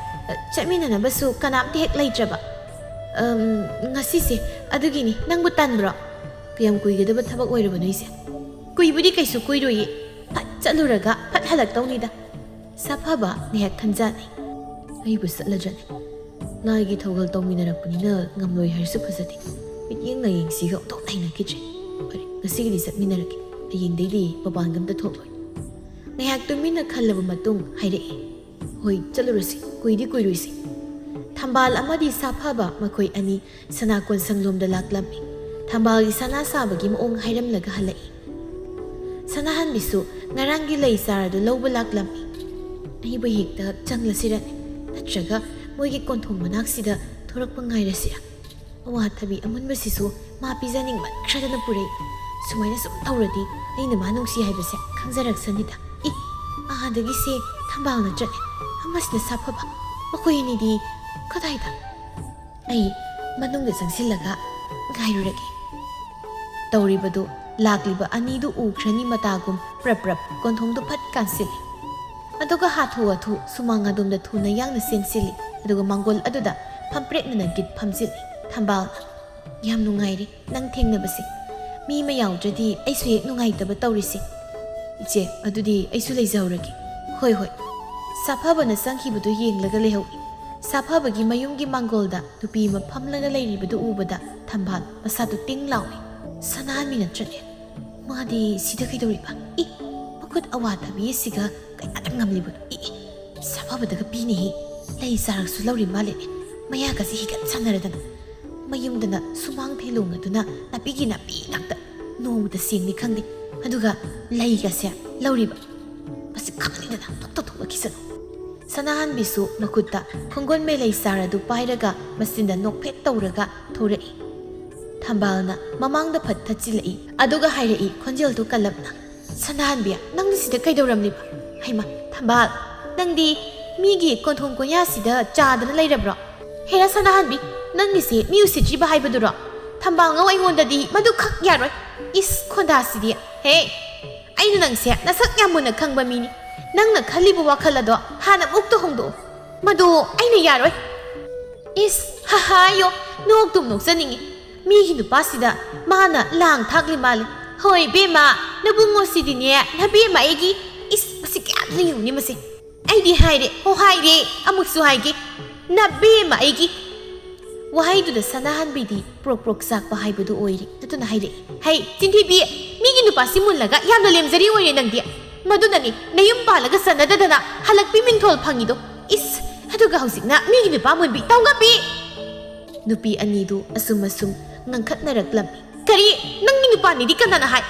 ꯑ, ꯆꯠꯃꯤꯟꯅꯅꯕꯁꯨ ꯀꯅꯥꯝꯇ ꯍꯦꯛ ꯂꯩꯇ꯭ꯔꯕ꯫ ꯑꯝ, ꯉꯁꯤꯁꯦ꯫ ꯑꯗꯨꯒꯤꯅꯤ꯫ ꯅꯪꯕꯨ ꯇꯟꯕ꯭ꯔꯣ? ꯀꯌꯥꯝ ꯀꯨꯏꯒꯗꯕ ꯊꯕꯛ ꯑꯣꯏꯔꯕꯅꯣ ꯑꯩꯁꯦ?" "ꯀꯨꯏꯕꯨꯗꯤ ꯀꯩꯁꯨ ꯀꯨꯏꯔꯣꯏꯌꯦ꯫ ꯐꯠ ꯆꯠꯂꯨꯔꯒ ꯐꯠ ꯍꯜꯂꯛꯇꯧꯅꯤꯗ꯫" ꯁꯥꯐꯕ ꯉꯥꯏꯍꯥꯛ ꯈꯟꯖꯥꯟꯅꯩ꯫ "ꯑꯩꯕꯨ ꯆꯠꯂꯗ꯭ꯔꯅꯦ? ꯂꯥꯏꯒꯤ ꯊꯧꯒꯜ ꯇꯧꯃꯤꯟꯅꯔꯛꯄꯅꯤꯅ ꯉꯝꯂꯣꯏ ꯍꯥꯏꯔꯁꯨ ꯐꯖꯗꯦ꯫ ꯃꯤꯠꯌꯦꯡ ꯂꯥꯏꯌꯦꯡꯁꯤꯒ ꯑꯣꯟꯊꯣꯛꯅ ꯍꯩꯅꯈꯤꯗ꯭ꯔꯦ꯫ ꯐꯔꯦ, ꯉꯁꯤꯒꯤꯗꯤ ꯆꯠꯃꯤꯟꯅꯔꯒꯦ꯫ ꯍꯌꯦꯡꯗꯩꯗꯤ ꯃꯄꯥꯟꯒ ꯑꯝꯇ ꯊꯣꯛꯂꯣꯏ꯫" ꯉꯥꯏꯍꯥꯛ ꯇꯨꯃꯤꯟꯅ ꯈꯜꯂꯕ ꯃꯇꯨꯡ ꯍꯥꯏꯔꯛꯏ, "ꯍꯣꯏ, ꯆꯠꯂꯨꯔꯁꯤ꯫ ꯀꯨꯏꯗꯤ ꯀꯨꯏꯔꯣꯏꯁꯤ꯫" ꯊꯝꯕꯥꯜ ꯑꯃꯗꯤ ꯁꯥꯐꯕ ꯃꯈꯣꯏ ꯑꯅꯤ ꯁꯅꯥ ꯀꯣꯟꯁꯪꯂꯣꯝꯗ ꯂꯥꯛꯂꯝꯃꯤ꯫ ꯊꯝꯕꯥꯜꯒꯤ ꯁꯅꯥ ꯁꯥꯕꯒꯤ ꯃꯑꯣꯡ ꯍꯥꯏꯔꯝꯂꯒ ꯍꯜꯂꯛꯏ꯫ ꯁꯅꯥꯍꯟꯕꯤꯁꯨ ꯉꯔꯥꯡꯒꯤ ꯂꯩ ꯆꯥꯔꯗꯨ ꯂꯧꯕ ꯂꯥꯛꯂꯝꯃꯤ꯫ "ꯑꯩꯕꯨ ꯍꯦꯛꯇ ꯆꯪꯂꯁꯤꯔꯅꯦ? ꯅꯠꯇ꯭ꯔꯒ ꯃꯣꯏꯒꯤ ꯀꯣꯟꯊꯣꯡ ꯃꯅꯥꯛꯁꯤꯗ ꯊꯣꯔꯛꯄ ꯉꯥꯏꯔꯁꯤꯔ? ꯑꯋꯥꯊꯕꯤ ꯑꯃꯨꯟꯕꯁꯤꯁꯨ ꯃꯥ ꯄꯤꯖꯅꯤꯡꯃꯟꯈ꯭ꯔꯗꯅ ꯄꯨꯔꯛꯏ꯫ ꯁꯨꯃꯥꯏꯅ ꯁꯨꯝ ꯇꯧꯔꯗꯤ ꯑꯩꯅ ꯃꯥ ꯅꯨꯡꯁꯤ ꯍꯥꯏꯕꯁꯦ ꯈꯪꯖꯔꯛꯁꯅꯤꯗ꯫ ꯏ, ꯑꯥꯗꯒꯤꯁꯦ ꯊꯝꯕꯥꯜꯅ ꯆꯠꯂꯦ, ꯑꯃꯁꯤꯅ ꯁꯥꯐꯕ꯫ ꯃꯈꯣꯏ ꯑꯅꯤꯗꯤ ꯀꯗꯥꯏꯗ? ꯑꯩ ꯃꯅꯨꯡꯗ ꯆꯪꯁꯤꯜꯂꯒ ꯉꯥꯏꯔꯨꯔꯒꯦ꯫" ꯇꯧꯔꯤꯕꯗꯨ ꯂꯥꯛꯂꯤꯕ ꯑꯅꯤꯗꯨ ꯎꯈ꯭ꯔꯅꯤ ꯃꯇꯥꯒꯨꯝ ꯄ꯭ꯔꯞ ꯄ꯭ꯔꯞ ꯀꯣꯟꯊꯣꯡꯗꯨ ꯐꯠ ꯀꯥꯟꯁꯤꯜꯂꯤ꯫ ꯑꯗꯨꯒ ꯍꯥꯊꯨ ꯍꯥꯊꯨ ꯁꯨꯃꯥꯡ ꯑꯗꯣꯝꯗ ꯊꯨꯅ ꯌꯥꯡꯅ ꯆꯦꯟꯁꯤꯜꯂꯤ꯫ ꯑꯗꯨꯒ ꯃꯥꯡꯒꯣꯜ ꯑꯗꯨꯗ ꯐꯝꯄ꯭ꯔꯦꯠꯅꯅ ꯒꯤꯠ ꯐꯝꯖꯤꯜꯂꯤ꯫ ꯊꯝꯕꯥꯜꯅ, "ꯌꯥꯝ ꯅꯨꯡꯉꯥꯏꯔꯦ ꯅꯪ ꯊꯦꯡꯅꯕꯁꯦ꯫ ꯃꯤ ꯑꯃ ꯌꯥꯎꯗ꯭ꯔꯗꯤ ꯑꯩꯁꯨ ꯍꯦꯛ ꯅꯨꯡꯉꯥꯏꯇꯕ ꯇꯧꯔꯤꯁꯦ꯫" "ꯏꯆꯦ, ꯑꯗꯨꯗꯤ ꯑꯩꯁꯨ ꯂꯩꯖꯍꯧꯔꯒꯦ꯫" "ꯍꯣꯏ, ꯍꯣꯏ꯫" ꯁꯥꯐꯕꯅ ꯆꯪꯈꯤꯕꯗꯨ ꯌꯦꯡꯂꯒ ꯂꯩꯍꯧꯏ꯫ ꯁꯥꯐꯕꯒꯤ ꯃꯌꯨꯝꯒꯤ ꯃꯥꯡꯒꯣꯜꯗ ꯅꯨꯄꯤ ꯑꯃ ꯐꯝꯂꯒ ꯂꯩꯔꯤꯕꯗꯨ ꯎꯕꯗ ꯊꯝꯕꯥꯜ ꯃꯁꯥꯗꯨ ꯇꯤꯡ ꯂꯥꯎꯏ꯫ "ꯁꯅꯥꯍꯟꯕꯤ ꯅꯠꯇ꯭ꯔꯅꯦ? ꯃꯥꯗꯤ ꯁꯤꯗ ꯀꯩꯗꯧꯔꯤꯕ? ꯏ, ꯃꯈꯨꯠ ꯑꯋꯥꯊꯕꯤ ꯑꯁꯤꯒ ꯀꯌꯥꯗ ꯉꯝꯂꯤꯕꯅꯣ? E, E, ꯁꯥꯐꯕꯗꯒ ꯄꯤꯅꯤꯍꯦ꯫ ꯂꯩ ꯆꯥꯔꯁꯨ ꯂꯧꯔꯤ ꯃꯥꯜꯂꯦꯅꯦ꯫ ꯃꯌꯥꯒꯁꯤ ꯍꯤꯒꯠ ꯁꯥꯟꯅꯔꯗꯅ꯫ ꯃꯌꯨꯝꯗꯅ ꯁꯨꯃꯥꯡ ꯊꯦꯂꯣꯡ ꯑꯗꯨꯅ ꯅꯥꯄꯤꯒꯤ ꯅꯥꯄꯤ ꯉꯥꯛꯇ꯫ ꯅꯣꯡꯃꯗ ꯁꯦꯡꯅꯤ ꯈꯪꯗꯦ꯫ ꯑꯗꯨꯒ ꯂꯩꯒꯁꯦ ꯂꯧꯔꯤꯕ꯫ ꯃꯁꯤ ꯈꯪꯅꯤꯡꯗꯅ ꯊꯣꯛꯇ ꯊꯣꯛꯂꯛꯈꯤꯁꯅꯨ꯫" ꯁꯅꯥꯍꯟꯕꯤꯁꯨ ꯃꯈꯨꯠꯇ ꯈꯣꯡꯒꯨꯟ ꯃꯦꯂꯩ ꯆꯥꯔ ꯑꯗꯨ ꯄꯥꯏꯔꯒ ꯃꯆꯤꯟꯗ ꯅꯣꯛꯐꯦꯠ ꯇꯧꯔꯒ ꯊꯣꯔꯛꯏ꯫ ꯊꯝꯕꯥꯜꯅ ꯃꯃꯥꯡꯗ ꯐꯠ ꯊꯠꯆꯤꯜꯂꯛꯏ꯫ ꯑꯗꯨꯒ ꯍꯥꯏꯔꯛꯏ ꯈꯣꯟꯖꯦꯜꯗꯨ ꯀꯜꯂꯞꯅ, "ꯁꯅꯥꯍꯟꯕꯤ, ꯅꯪꯗꯤ ꯁꯤꯗ ꯀꯩꯗꯧꯔꯝꯂꯤꯕ? ꯍꯩꯃꯥ, ꯊꯝꯕꯥꯜ, ꯅꯪꯗꯤ ꯃꯤꯒꯤ ꯀꯣꯟꯊꯣꯡ ꯀꯣꯌꯥꯁꯤꯗ ꯆꯥꯗꯅ ꯂꯩꯔꯕ꯭ꯔꯣ? ꯍꯦꯔꯥ ꯁꯅꯥꯍꯟꯕꯤ, ꯅꯪꯒꯤꯁꯦ ꯃꯤ ꯎꯁꯤꯠꯇ꯭ꯔꯤꯕ ꯍꯥꯏꯕꯗꯨꯔꯣ? ꯊꯝꯕꯥꯜꯉꯧ, ꯑꯩꯉꯣꯟꯗꯗꯤ ꯃꯗꯨ ꯈꯛ ꯌꯥꯔꯣꯏ꯫ ꯏꯁ, ꯈꯣꯟꯗꯥꯁꯤꯗꯤ꯫ ꯍꯦ, ꯑꯩꯅ ꯅꯪꯁꯦ ꯅꯁꯛ ꯌꯥꯝ ꯃꯨꯟꯅ ꯈꯪꯕ ꯃꯤꯅꯤ꯫ ꯅꯪꯅ ꯈꯜꯂꯤꯕ ꯋꯥꯈꯜ ꯑꯗꯣ ꯍꯥꯟꯅ ꯃꯨꯛꯇ ꯍꯣꯡꯗꯣꯛꯎ꯫ ꯃꯗꯨ ꯑꯩꯅ ꯌꯥꯔꯣꯏ꯫ ꯏꯁ, ꯍꯥꯍꯥꯌꯣ, ꯅꯣꯛꯇꯨꯝ ꯅꯣꯛꯆꯅꯤꯡꯉꯤ꯫ ꯃꯤꯒꯤ ꯅꯨꯄꯥꯁꯤꯗ ꯃꯥꯅ ꯂꯥꯡ ꯊꯥꯛꯂꯤ ꯃꯥꯜꯂꯦ꯫ ꯍꯣꯏ ꯏꯕꯦꯝꯃ, ꯅꯕꯨꯡꯉꯣꯁꯤꯗꯤꯅꯦ, ꯅꯕꯦꯝꯃ ꯑꯩꯒꯤ꯫ ꯏꯁ, ꯃꯁꯤ ꯀꯌꯥꯗ ꯌꯦꯡꯉꯨꯅꯦ ꯃꯁꯦ꯫ ꯑꯩꯗꯤ ꯍꯥꯏꯔꯦ, ꯍꯣ ꯍꯥꯏꯔꯦ, ꯑꯃꯨꯛꯁꯨ ꯍꯥꯏꯒꯦ, ꯅꯕꯦꯝꯃ ꯑꯩꯒꯤ꯫ ꯋꯥꯍꯩꯗꯨꯗ ꯁꯅꯥꯍꯟꯕꯤꯗꯤ ꯄ꯭ꯔꯣꯛ ꯄ꯭ꯔꯣꯛ ꯆꯥꯛꯄ ꯍꯥꯏꯕꯗꯨ ꯑꯣꯏꯔꯦ꯫ ꯑꯗꯨꯅ ꯍꯥꯏꯔꯛꯏ, "ꯍꯩ, ꯆꯤꯟꯊꯤꯕꯤ, ꯃꯤꯒꯤ ꯅꯨꯄꯥꯁꯤ ꯃꯨꯜꯂꯒ ꯌꯥꯝꯅ ꯂꯦꯝꯖꯔꯤ ꯑꯣꯏꯔꯦ ꯅꯪꯗꯤ꯫ ꯃꯗꯨꯅꯅꯤ ꯅꯌꯨꯝ ꯄꯥꯜꯂꯒ ꯆꯟꯅꯗꯗꯅ ꯍꯜꯂꯛꯄꯤ ꯃꯤꯡꯊꯣꯜ ꯐꯪꯉꯤꯗꯣ꯫ ꯏꯁ, ꯑꯗꯨꯒ ꯍꯧꯖꯤꯛꯅ ꯃꯤꯒꯤ ꯅꯨꯄꯥ ꯃꯨꯟꯕꯤ ꯇꯧꯉꯝꯕꯤ!" ꯅꯨꯄꯤ ꯑꯅꯤꯗꯨ ꯑꯁꯨꯝ ꯑꯁꯨꯝ ꯉꯪꯈꯠꯅꯔꯛꯂꯝꯃꯤ꯫ "ꯀꯔꯤ? ꯅꯪꯒꯤ ꯅꯨꯄꯥꯅꯤꯗꯤ ꯀꯅꯥꯅ ꯍꯥꯏ?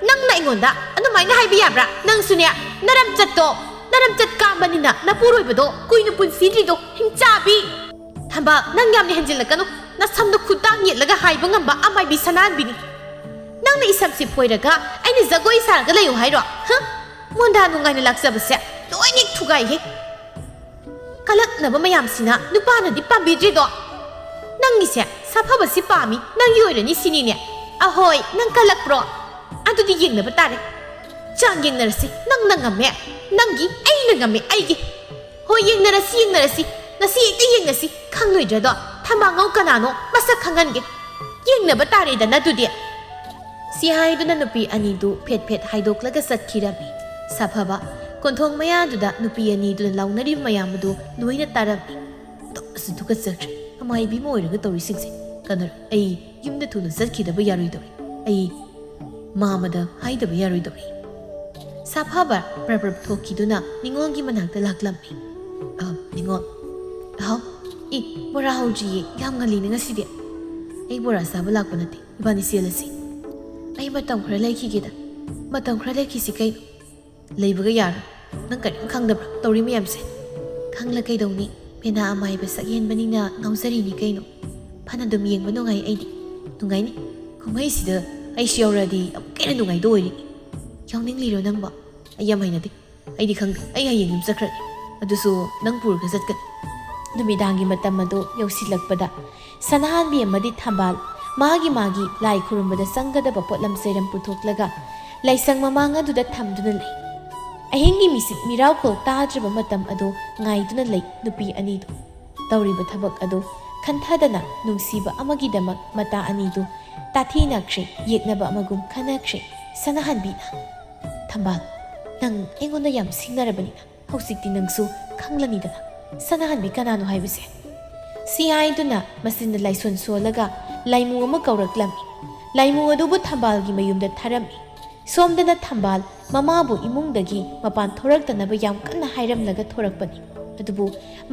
ꯅꯪꯅ ꯑꯩꯉꯣꯟꯗ ꯑꯗꯨꯃꯥꯏꯅ ꯍꯥꯏꯕ ꯌꯥꯕ꯭ꯔꯥ? ꯅꯪꯁꯨꯅꯦ, ꯅꯔꯝꯆꯠꯇꯣ, ꯅꯔꯝꯆꯠ ꯀꯥꯝꯕꯅꯤꯅ ꯅꯄꯨꯔꯣꯏꯕꯗꯣ ꯀꯨꯏꯅ ꯄꯨꯟꯁꯤꯗ꯭ꯔꯤꯗꯣ, ꯍꯤꯡꯆꯥꯕꯤ!" "ꯊꯝꯕꯥꯜ, ꯅꯪ ꯌꯥꯝꯅ ꯍꯦꯟꯖꯤꯜꯂꯛꯀꯅꯨ꯫ ꯅꯁꯝꯗꯣ ꯈꯨꯗꯥꯡ ꯌꯦꯠꯂꯒ ꯍꯥꯏꯕ ꯉꯝꯕ ꯑꯃꯥꯏꯕꯤ ꯁꯅꯥꯍꯟꯕꯤꯅꯤ꯫ ꯅꯪꯅ ꯏꯁꯝꯁꯤ ꯐꯣꯏꯔꯒ ꯑꯩꯅ ꯖꯒꯣꯏ ꯁꯥꯔꯒ ꯂꯩꯌꯨ ꯍꯥꯏꯔꯣ? ꯍ? ꯃꯣꯟꯗꯥ ꯅꯨꯡꯉꯥꯏꯅ ꯂꯥꯛꯆꯕꯁꯦ ꯂꯣꯏꯅ ꯊꯨꯒꯥꯏꯍꯦ꯫ ꯀꯂꯛꯅꯕ ꯃꯌꯥꯝꯁꯤꯅ ꯅꯨꯄꯥꯅꯗꯤ ꯄꯥꯝꯕꯤꯗ꯭ꯔꯤꯗꯣ꯫ ꯅꯪꯒꯤꯁꯦ ꯁꯥꯐꯕꯁꯤ ꯄꯥꯝꯃꯤ, ꯅꯪꯒꯤ ꯑꯣꯏꯔꯅꯤ ꯁꯤꯅꯤꯅꯦ꯫ ꯑꯍꯣꯏ, ꯅꯪ ꯀꯜꯂꯛꯄ꯭ꯔꯣ? ꯑꯗꯨꯗꯤ ꯌꯦꯡꯅꯕ ꯇꯥꯔꯦ꯫ ꯆꯥꯡ ꯌꯦꯡꯅꯔꯁꯤ, ꯅꯪꯅ ꯉꯝꯃꯦ ꯅꯪꯒꯤ, ꯑꯩꯅ ꯉꯝꯃꯦ ꯑꯩꯒꯤ꯫ ꯍꯣꯏ, ꯌꯦꯡꯅꯔꯁꯤ, ꯌꯦꯡꯅꯔꯁꯤ, ꯉꯁꯤ ꯍꯦꯛꯇ ꯌꯦꯡꯅꯁꯤ꯫ ꯈꯪꯂꯣꯏꯗ꯭ꯔꯗꯣ, ꯊꯝꯕꯥꯉꯧ ꯀꯅꯥꯅꯣ ꯃꯁꯛ ꯈꯪꯍꯟꯒꯦ꯫ ꯌꯦꯡꯅꯕ ꯇꯥꯔꯦꯗꯅ ꯑꯗꯨꯗꯤ꯫" ꯁꯤ ꯍꯥꯏꯗꯨꯅ ꯅꯨꯄꯤ ꯑꯅꯤꯗꯨ ꯐꯦꯠ ꯐꯦꯠ ꯍꯥꯏꯗꯣꯛꯂꯒ ꯆꯠꯈꯤꯔꯝꯃꯤ꯫ ꯁꯥꯐꯕ, ꯀꯣꯟꯊꯣꯡ ꯃꯌꯥꯗꯨꯗ ꯅꯨꯄꯤ ꯑꯅꯤꯗꯨꯅ ꯂꯥꯎꯅꯔꯤꯕ ꯃꯌꯥꯝ ꯑꯗꯨ ꯂꯣꯏꯅ ꯇꯥꯔꯝꯃꯤ꯫ ꯑꯣꯟꯊꯣꯛꯅꯁꯨ ꯇꯨꯀꯠꯆꯈ꯭ꯔꯦ, ꯑꯃꯥꯏꯕꯤ ꯑꯃ ꯑꯣꯏꯔꯒ ꯇꯧꯔꯤꯁꯤꯡꯁꯦ꯫ ꯀꯅꯥ, ꯑꯩ ꯌꯨꯝꯗ ꯊꯨꯅ ꯆꯠꯈꯤꯗꯕ ꯌꯥꯔꯣꯏꯗꯧꯔꯤ꯫ ꯑꯩ ꯃꯥꯃꯗ ꯍꯥꯏꯗꯕ ꯌꯥꯔꯣꯏꯗꯧꯔꯤ꯫ ꯁꯥꯐꯕ ꯄ꯭ꯔꯞ ꯄ꯭ꯔꯞ ꯊꯣꯛꯈꯤꯗꯨꯅ ꯅꯤꯉꯣꯜꯒꯤ ꯃꯅꯥꯛꯇ ꯂꯥꯛꯂꯝꯃꯤ꯫ "ꯑ, ꯅꯤꯉꯣꯜ꯫" "ꯍꯥꯎ?" "ꯑꯦ, ꯕꯣꯔꯥ ꯍꯧꯗ꯭ꯔꯤꯌꯦ, ꯌꯥꯝ ꯉꯜꯂꯤꯅꯦ ꯉꯁꯤꯗꯤ꯫" "ꯑꯩ ꯕꯣꯔꯥ ꯆꯥꯕ ꯂꯥꯛꯄ ꯅꯠꯇꯦ, ꯏꯕꯥꯅꯤ ꯆꯦꯜꯂꯁꯤ꯫" "ꯑꯩ ꯃꯇꯝ ꯈꯔ ꯂꯩꯈꯤꯒꯦꯗ꯫" "ꯃꯇꯝ ꯈꯔ ꯂꯩꯈꯤꯁꯤ ꯀꯩꯅꯣ?" "ꯂꯩꯕꯒ ꯌꯥꯔꯣꯏ꯫ ꯅꯪ ꯀꯔꯤꯝ ꯈꯪꯗꯕ꯭ꯔꯥ ꯇꯧꯔꯤ ꯃꯌꯥꯝꯁꯦ?" "ꯈꯪꯂ ꯀꯩꯗꯧꯅꯤ? ꯄꯦꯅꯥ ꯑꯃꯥꯏꯕ ꯁꯛꯍꯦꯟꯕꯅꯤꯅ ꯉꯥꯎꯖꯔꯤꯅꯤ ꯀꯩꯅꯣ꯫ ꯐꯅ ꯑꯗꯨꯝ ꯌꯦꯡꯕ ꯅꯨꯡꯉꯥꯏ ꯑꯩꯗꯤ꯫" "ꯅꯨꯡꯉꯥꯏꯅꯤ꯫ ꯀꯨꯝꯍꯩꯁꯤꯗ ꯑꯩꯁꯨ ꯌꯥꯎꯔꯛꯑꯗꯤ ꯑꯃꯨꯛꯀ ꯍꯦꯟꯅ ꯅꯨꯡꯉꯥꯏꯗꯧ ꯑꯣꯏꯔꯤꯅꯤ꯫" "ꯌꯥꯎꯅꯤꯡꯂꯤꯔꯣ ꯅꯪꯕꯣ?" "ꯑꯩ ꯌꯥꯝ ꯍꯩꯅꯗꯦ꯫ ꯑꯩꯗꯤ ꯈꯪꯗꯦ꯫ ꯑꯩ ꯍꯌꯦꯡ ꯌꯨꯝ ꯆꯠꯈ꯭ꯔꯅꯤ꯫" ꯑꯗꯨꯁꯨ ꯅꯪ ꯄꯨꯔꯒ ꯆꯠꯀꯅꯤ꯫ ꯅꯨꯃꯤꯗꯥꯡꯒꯤ ꯃꯇꯝ ꯑꯗꯨ ꯌꯧꯁꯤꯜꯂꯛꯄꯗ ꯁꯅꯥꯍꯟꯕꯤ ꯑꯃꯗꯤ ꯊꯝꯕꯥꯜ ꯃꯥꯒꯤ ꯃꯥꯒꯤ ꯂꯥꯏ ꯈꯨꯔꯨꯝꯕꯗ ꯆꯪꯒꯗꯕ ꯄꯣꯠꯂꯝ ꯆꯩꯔꯝ ꯄꯨꯊꯣꯛꯂꯒ ꯂꯥꯏꯁꯪ ꯃꯃꯥꯡ ꯑꯗꯨꯗ ꯊꯝꯗꯨꯅ ꯂꯩ꯫ ꯑꯍꯤꯡꯒꯤ ꯃꯤꯁꯤꯠ ꯃꯤꯔꯥꯎꯈꯣꯜ ꯇꯥꯗ꯭ꯔꯕ ꯃꯇꯝ ꯑꯗꯨ ꯉꯥꯏꯗꯨꯅ ꯂꯩ ꯅꯨꯄꯤ ꯑꯅꯤꯗꯨ꯫ ꯇꯧꯔꯤꯕ ꯊꯕꯛ ꯑꯗꯨ ꯈꯟꯊꯗꯅ ꯅꯨꯡꯁꯤꯕ ꯑꯃꯒꯤꯗꯃꯛ ꯃꯇꯥ ꯑꯅꯤꯗꯨ ꯇꯥꯊꯦꯡꯅꯈ꯭ꯔꯦ, ꯌꯦꯛꯅꯕ ꯑꯃꯒꯨꯝ ꯈꯟꯅꯈ꯭ꯔꯦ꯫ ꯁꯅꯥꯍꯟꯕꯤꯅ, "ꯊꯝꯕꯥꯜ, ꯅꯪ ꯑꯩꯉꯣꯟꯗ ꯌꯥꯝ ꯁꯤꯡꯅꯔꯕꯅꯤꯅ ꯍꯧꯖꯤꯛꯇꯤ ꯅꯪꯁꯨ ꯈꯪꯂꯅꯤꯗꯅ ꯁꯅꯥꯍꯟꯕꯤ ꯀꯅꯥꯅꯣ ꯍꯥꯏꯕꯁꯦ?" ꯁꯤ ꯍꯥꯏꯗꯨꯅ ꯃꯆꯤꯟꯗ ꯂꯥꯏꯁꯣꯟ ꯁꯣꯜꯂꯒ ꯂꯥꯏꯃꯨ ꯑꯃ ꯀꯧꯔꯛꯂꯝꯃꯤ꯫ ꯂꯥꯏꯃꯨ ꯑꯗꯨꯕꯨ ꯊꯝꯕꯥꯜꯒꯤ ꯃꯌꯨꯝꯗ ꯊꯥꯔꯝꯃꯤ꯫ ꯁꯣꯝꯗꯅ ꯊꯝꯕꯥꯜ ꯃꯃꯥꯕꯨ ꯏꯃꯨꯡꯗꯒꯤ ꯃꯄꯥꯟ ꯊꯣꯔꯛꯇꯅꯕ ꯌꯥꯝ ꯀꯟꯅ ꯍꯥꯏꯔꯝꯂꯒ ꯊꯣꯔꯛꯄꯅꯤ꯫ ꯑꯗꯨꯕꯨ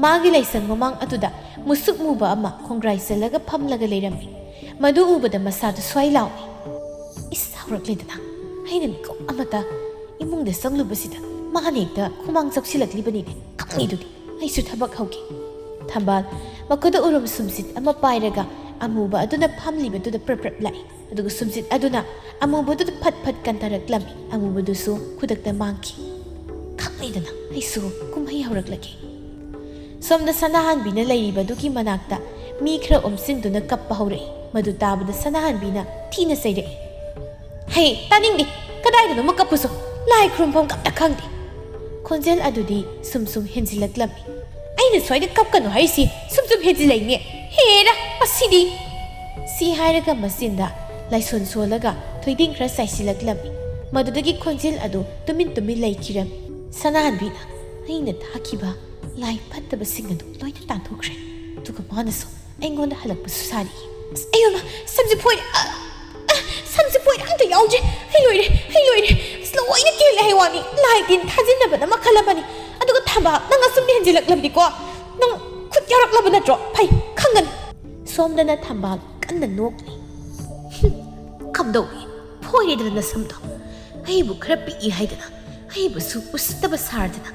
ꯃꯥꯒꯤ ꯂꯥꯏꯁꯪ ꯃꯃꯥꯡ ꯑꯗꯨꯗ ꯃꯨꯁꯨꯛ ꯃꯨꯕ ꯑꯃ ꯈꯣꯡꯒ꯭ꯔꯥꯏ ꯆꯜꯂꯒ ꯐꯝꯂꯒ ꯂꯩꯔꯝꯃꯤ꯫ ꯃꯗꯨ ꯎꯕꯗ ꯃꯁꯥꯗꯨ ꯁ꯭ꯋꯥꯏ ꯂꯥꯎꯏ꯫ ꯏꯁ, ꯍꯧꯔꯛꯂꯦꯗꯅ꯫ ꯑꯩꯅ ꯃꯤꯀꯨꯞ ꯑꯃꯇ ꯏꯃꯨꯡꯗ ꯆꯪꯂꯨꯕꯁꯤꯗ ꯃꯥꯅ ꯍꯦꯛꯇ ꯈꯨꯃꯥꯡ ꯆꯥꯎꯁꯤꯜꯂꯛꯂꯤꯕꯅꯤꯅꯦ꯫ ꯈꯪꯉꯤꯗꯨꯗꯤ꯫ ꯑꯩꯁꯨ ꯊꯕꯛ ꯍꯧꯒꯦ꯫ ꯊꯝꯕꯥꯜ ꯃꯈꯨꯠꯇ ꯎꯔꯨꯝ ꯁꯨꯝꯁꯤꯠ ꯑꯃ ꯄꯥꯏꯔꯒ ꯑꯃꯨꯕ ꯑꯗꯨꯅ ꯐꯝꯂꯤꯕꯗꯨꯗ ꯄ꯭ꯔꯞ ꯄ꯭ꯔꯞ ꯂꯥꯛꯏ꯫ ꯑꯗꯨꯒ ꯁꯨꯝꯁꯤꯠ ꯑꯗꯨꯅ ꯑꯃꯨꯕꯗꯨꯗ ꯐꯠ ꯐꯠ ꯀꯟꯊꯔꯛꯂꯝꯃꯤ꯫ ꯑꯃꯨꯕꯗꯨꯁꯨ ꯈꯨꯗꯛꯇ ꯃꯥꯡꯈꯤ꯫ ꯈꯪꯂꯦꯗꯅ, ꯑꯩꯁꯨ ꯀꯨꯝꯍꯩ ꯍꯧꯔꯛꯂꯒꯦ꯫ ꯁꯣꯝꯗ ꯁꯅꯥꯍꯟꯕꯤꯅ ꯂꯩꯔꯤꯕꯗꯨꯒꯤ ꯃꯅꯥꯛꯇ ꯃꯤ ꯈꯔ ꯑꯣꯝꯁꯤꯟꯗꯨꯅ ꯀꯞꯄ ꯍꯧꯔꯛꯏ꯫ ꯃꯗꯨ ꯇꯥꯕꯗ ꯁꯅꯥꯍꯟꯕꯤꯅ ꯊꯤꯅ ꯆꯩꯔꯛꯏ꯫ "ꯍꯦ, ꯇꯥꯅꯤꯡꯗꯦ꯫ ꯀꯗꯥꯏꯗꯅꯣ ꯑꯃ ꯀꯞꯄꯨꯁꯨ꯫ ꯂꯥꯏ ꯈꯨꯔꯨꯝꯐꯝ ꯑꯝꯇ ꯈꯪꯗꯦ꯫" ꯈꯣꯟꯖꯦꯜ ꯑꯗꯨꯗꯤ ꯁꯨꯝ ꯁꯨꯝ ꯍꯦꯟꯖꯤꯜꯂꯛꯂꯝꯃꯤ꯫ "ꯑꯩꯅ ꯁ꯭ꯋꯥꯏꯗ ꯀꯞꯀꯅꯨ ꯍꯥꯏꯔꯤꯁꯤ ꯁꯨꯝ ꯁꯨꯝ ꯍꯦꯟꯖꯤꯜꯂꯛꯏꯅꯦ꯫ ꯍꯦꯔꯥ, ꯃꯁꯤꯗꯤ!" ꯁꯤ ꯍꯥꯏꯔꯒ ꯃꯆꯤꯟꯗ ꯂꯥꯏꯁꯣꯟ ꯁꯣꯜꯂꯒ ꯊꯣꯏꯗꯤꯡ ꯈꯔ ꯆꯥꯏꯁꯤꯜꯂꯛꯂꯝꯃꯤ꯫ ꯃꯗꯨꯗꯒꯤ ꯈꯣꯟꯖꯦꯜ ꯑꯗꯨ ꯇꯨꯃꯤꯟ ꯇꯨꯃꯤꯟ ꯂꯩꯈꯤꯔꯝꯃꯤ꯫ ꯁꯅꯥꯍꯟꯕꯤꯅ, "ꯑꯩꯅ ꯊꯥꯈꯤꯕ ꯂꯥꯏ ꯐꯠꯇꯕꯁꯤꯡ ꯑꯗꯨ ꯂꯣꯏꯅ ꯇꯥꯟꯊꯣꯛꯈ꯭ꯔꯦ꯫ ꯑꯗꯨꯒ ꯃꯥꯅꯁꯨ ꯑꯩꯉꯣꯟꯗ ꯍꯜꯂꯛꯄꯁꯨ ꯁꯥꯔꯛꯏ꯫" ꯑꯁ, ꯑꯌꯣꯃ, ꯁꯝꯁꯦ ꯐꯣꯏꯔꯦ꯫ ꯑ, ꯑ, ꯁꯝꯁꯦ ꯐꯣꯏꯔꯦ, ꯑꯝꯇ ꯌꯥꯎꯗ꯭ꯔꯦ꯫ ꯑꯩ ꯂꯣꯏꯔꯦ, ꯑꯩ ꯂꯣꯏꯔꯦ꯫ ꯑꯁ, ꯂꯣꯏꯅ ꯀꯦꯜꯂꯦ ꯍꯥꯏ ꯋꯥꯅꯤ꯫ ꯂꯥꯏ ꯇꯤꯟ ꯊꯥꯖꯤꯟꯅꯕꯅ ꯃꯈꯜ ꯑꯃꯅꯤ꯫ ꯑꯗꯨꯒ ꯊꯝꯕꯥꯜ, ꯅꯪ ꯑꯁꯨꯝ ꯍꯦꯟꯖꯤꯜꯂꯛꯂꯕꯗꯤꯀꯣ, ꯅꯪ ꯈꯨꯠ ꯌꯥꯎꯔꯛꯂꯕ ꯅꯠꯇ꯭ꯔꯣ? ꯐꯩ, ꯈꯪꯒꯅꯤ꯫ ꯁꯣꯝꯗꯅ ꯊꯝꯕꯥꯜ ꯀꯟꯅ ꯅꯣꯛꯂꯤ꯫ "ꯍꯨꯝ, ꯀꯝꯗꯧꯏ? ꯐꯣꯏꯔꯦꯗꯅ ꯅꯁꯝꯗꯣ꯫ ꯑꯩꯕꯨ ꯈꯔ ꯄꯤꯛꯏ ꯍꯥꯏꯗꯅ, ꯑꯩꯕꯨꯁꯨ ꯎꯁꯤꯠꯇꯕ ꯁꯥꯔꯗꯅ,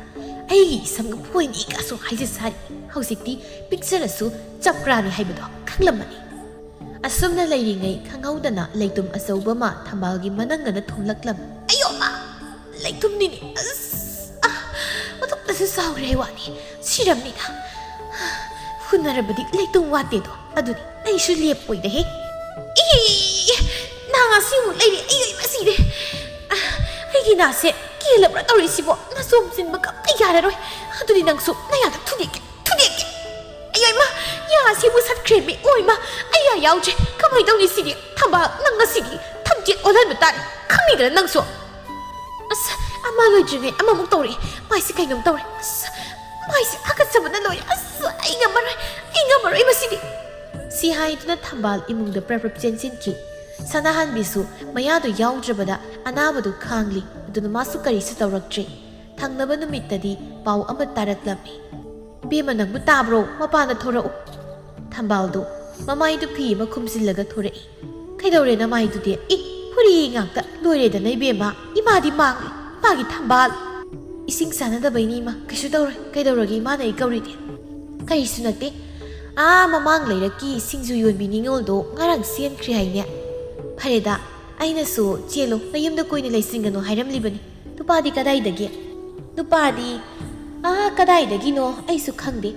ꯑꯩꯒꯤ ꯏꯁꯝꯒ ꯐꯣꯏꯅꯤ ꯀꯥꯁꯨ ꯍꯥꯏꯖ ꯁꯥꯔꯤ꯫ ꯍꯧꯖꯤꯛꯇꯤ ꯄꯤꯛꯆꯔꯁꯨ ꯆꯞꯄ꯭ꯔꯥꯅꯤ ꯍꯥꯏꯕꯗꯣ ꯈꯪꯂꯝꯃꯅꯤ꯫" ꯑꯁꯨꯝꯅ ꯂꯩꯔꯤꯉꯩ ꯈꯪꯍꯧꯗꯅ ꯂꯩꯇꯨꯝ ꯑꯆꯧꯕ ꯑꯃ ꯊꯝꯕꯥꯜꯒꯤ ꯃꯅꯪꯒꯅ ꯊꯣꯝꯂꯛꯂꯝꯃꯤ꯫ "ꯑꯌꯣꯃ! ꯂꯩꯇꯨꯝꯅꯤꯅꯦ꯫ ꯑꯁ! ꯑ! ꯃꯊꯛꯇ ꯑꯁꯨ ꯆꯥꯎꯔꯦ ꯍꯥꯏ ꯋꯥꯅꯤ, ꯁꯤꯔꯝꯅꯤꯗ꯫ ꯍꯨꯟꯅꯔꯕꯗꯤ ꯂꯩꯇꯨꯝ ꯋꯥꯠꯇꯦꯗꯣ, ꯑꯗꯨꯅꯤ ꯑꯩꯁꯨ ꯂꯦꯞꯄꯣꯏꯗꯍꯦ꯫ ꯏ, ꯅꯍꯥ ꯑꯁꯤꯃꯨꯛ ꯂꯩꯔꯤ, ꯑꯩ ꯃꯁꯤꯔꯦ꯫ ꯑ, ꯑꯩꯒꯤ ꯅꯥꯁꯦ ꯀꯦꯜꯂꯕ꯭ꯔꯥ ꯇꯧꯔꯤꯁꯤꯕꯣ? ꯅꯆꯣꯝ ꯆꯤꯟꯕꯒ ꯑꯝꯇ ꯌꯥꯔꯔꯣꯏ꯫ ꯑꯗꯨꯗꯤ ꯅꯪꯁꯨ ꯅꯌꯥꯗ ꯊꯨꯗꯦꯛꯀꯦ, ꯊꯨꯗꯦꯛꯀꯦ꯫ ꯑꯌꯣ ꯏꯃꯥ, ꯌꯥ ꯑꯁꯤꯕꯨ ꯁꯠꯈ꯭ꯔꯦꯃꯤ꯫ ꯑꯣ ꯏꯃꯥ, ꯑꯩ ꯌꯥ ꯌꯥꯎꯗ꯭ꯔꯦ꯫ ꯀꯃꯥꯏ ꯇꯧꯅꯤ ꯁꯤꯗꯤ? ꯊꯝꯕꯥꯜ, ꯅꯪ ꯉꯁꯤꯗꯤ ꯊꯝꯆꯦꯠ ꯑꯣꯜꯍꯟꯕ ꯇꯥꯔꯦ꯫ ꯈꯪꯉꯤꯗꯅ ꯅꯪꯁꯨ꯫ ꯑꯁ, ꯑꯃ ꯂꯣꯏꯗ꯭ꯔꯤꯉꯩ ꯑꯃꯃꯨꯛ ꯇꯧꯔꯛꯑꯦ꯫ ꯃꯥꯏꯁꯦ ꯀꯩꯅꯣꯝ ꯇꯧꯔꯦ꯫ ꯑꯁ, ꯃꯥꯏꯁꯦ ꯍꯥꯀꯠꯆꯕꯅ ꯂꯣꯏꯔꯦ꯫ ꯑꯁ, ꯑꯩ ꯉꯝꯃꯔꯣꯏ, ꯑꯩ ꯉꯝꯃꯔꯣꯏ ꯃꯁꯤꯗꯤ꯫ ꯁꯤ ꯍꯥꯏꯗꯨꯅ ꯊꯝꯕꯥꯜ ꯏꯃꯨꯡꯗ ꯄ꯭ꯔꯞ ꯄ꯭ꯔꯞ ꯆꯦꯟꯁꯤꯟꯈꯤ꯫ ꯁꯅꯥꯍꯟꯕꯤꯁꯨ ꯃꯌꯥꯗꯨ ꯌꯥꯎꯗ꯭ꯔꯕꯗ ꯑꯅꯥꯕꯗꯨ ꯈꯥꯡꯂꯤ꯫ ꯑꯗꯨꯅ ꯃꯥꯁꯨ ꯀꯔꯤꯁꯨ ꯇꯧꯔꯛꯇ꯭ꯔꯦ꯫ ꯊꯪꯅꯕ ꯅꯨꯃꯤꯠꯇꯗꯤ ꯄꯥꯎ ꯑꯃ ꯇꯥꯔꯛꯂꯝꯃꯤ꯫ "ꯕꯦꯝꯃ, ꯅꯪꯕꯨ ꯇꯥꯕ꯭ꯔꯣ? ꯃꯄꯥꯟꯗ ꯊꯣꯔꯛꯎ꯫" ꯊꯝꯕꯥꯜꯗꯨ ꯃꯃꯥꯏꯗꯨ ꯐꯤ ꯑꯃ ꯈꯨꯝꯖꯤꯜꯂꯒ ꯊꯣꯔꯛꯏ꯫ "ꯀꯩꯗꯧꯔꯦ ꯅꯃꯥꯏꯗꯨꯗꯤ? ꯏ, ꯐꯨꯔꯤ ꯉꯥꯛꯇ꯫ ꯂꯣꯏꯔꯦꯗꯅ ꯏꯕꯦꯝꯃ, ꯏꯃꯥꯗꯤ ꯃꯥꯡꯂꯤ, ꯏꯃꯥꯒꯤ ꯊꯝꯕꯥꯜ꯫ ꯏꯁꯤꯡ ꯆꯥꯅꯗꯕꯩꯅꯤ ꯏꯃꯥ, ꯀꯩꯁꯨ ꯇꯧꯔꯣꯏ꯫ ꯀꯩꯗꯧꯔꯒꯦ ꯏꯃꯥꯅ ꯑꯩ ꯀꯧꯔꯤꯗꯤ?" "ꯀꯔꯤꯁꯨ ꯅꯠꯇꯦ꯫ ꯑꯥ ꯃꯃꯥꯡ ꯂꯩꯔꯛꯀꯤ ꯁꯤꯡꯖꯨ ꯌꯣꯟꯕꯤ ꯅꯤꯉꯣꯜꯗꯣ ꯉꯔꯥꯡ ꯆꯦꯟꯈ꯭ꯔꯦ ꯍꯥꯏꯅꯦ꯫ ꯐꯔꯦꯗ, ꯑꯩꯅꯁꯨ ꯆꯦꯜꯂꯣ, ꯅꯌꯨꯝꯗ ꯀꯨꯏꯅ ꯂꯩꯁꯤꯟꯒꯅꯨ ꯍꯥꯏꯔꯝꯂꯤꯕꯅꯤ꯫ ꯅꯨꯄꯥꯗꯤ ꯀꯗꯥꯏꯗꯒꯤ?" "ꯅꯨꯄꯥꯗꯤ, ꯑꯥ ꯀꯗꯥꯏꯗꯒꯤꯅꯣ ꯑꯩꯁꯨ ꯈꯪꯗꯦ꯫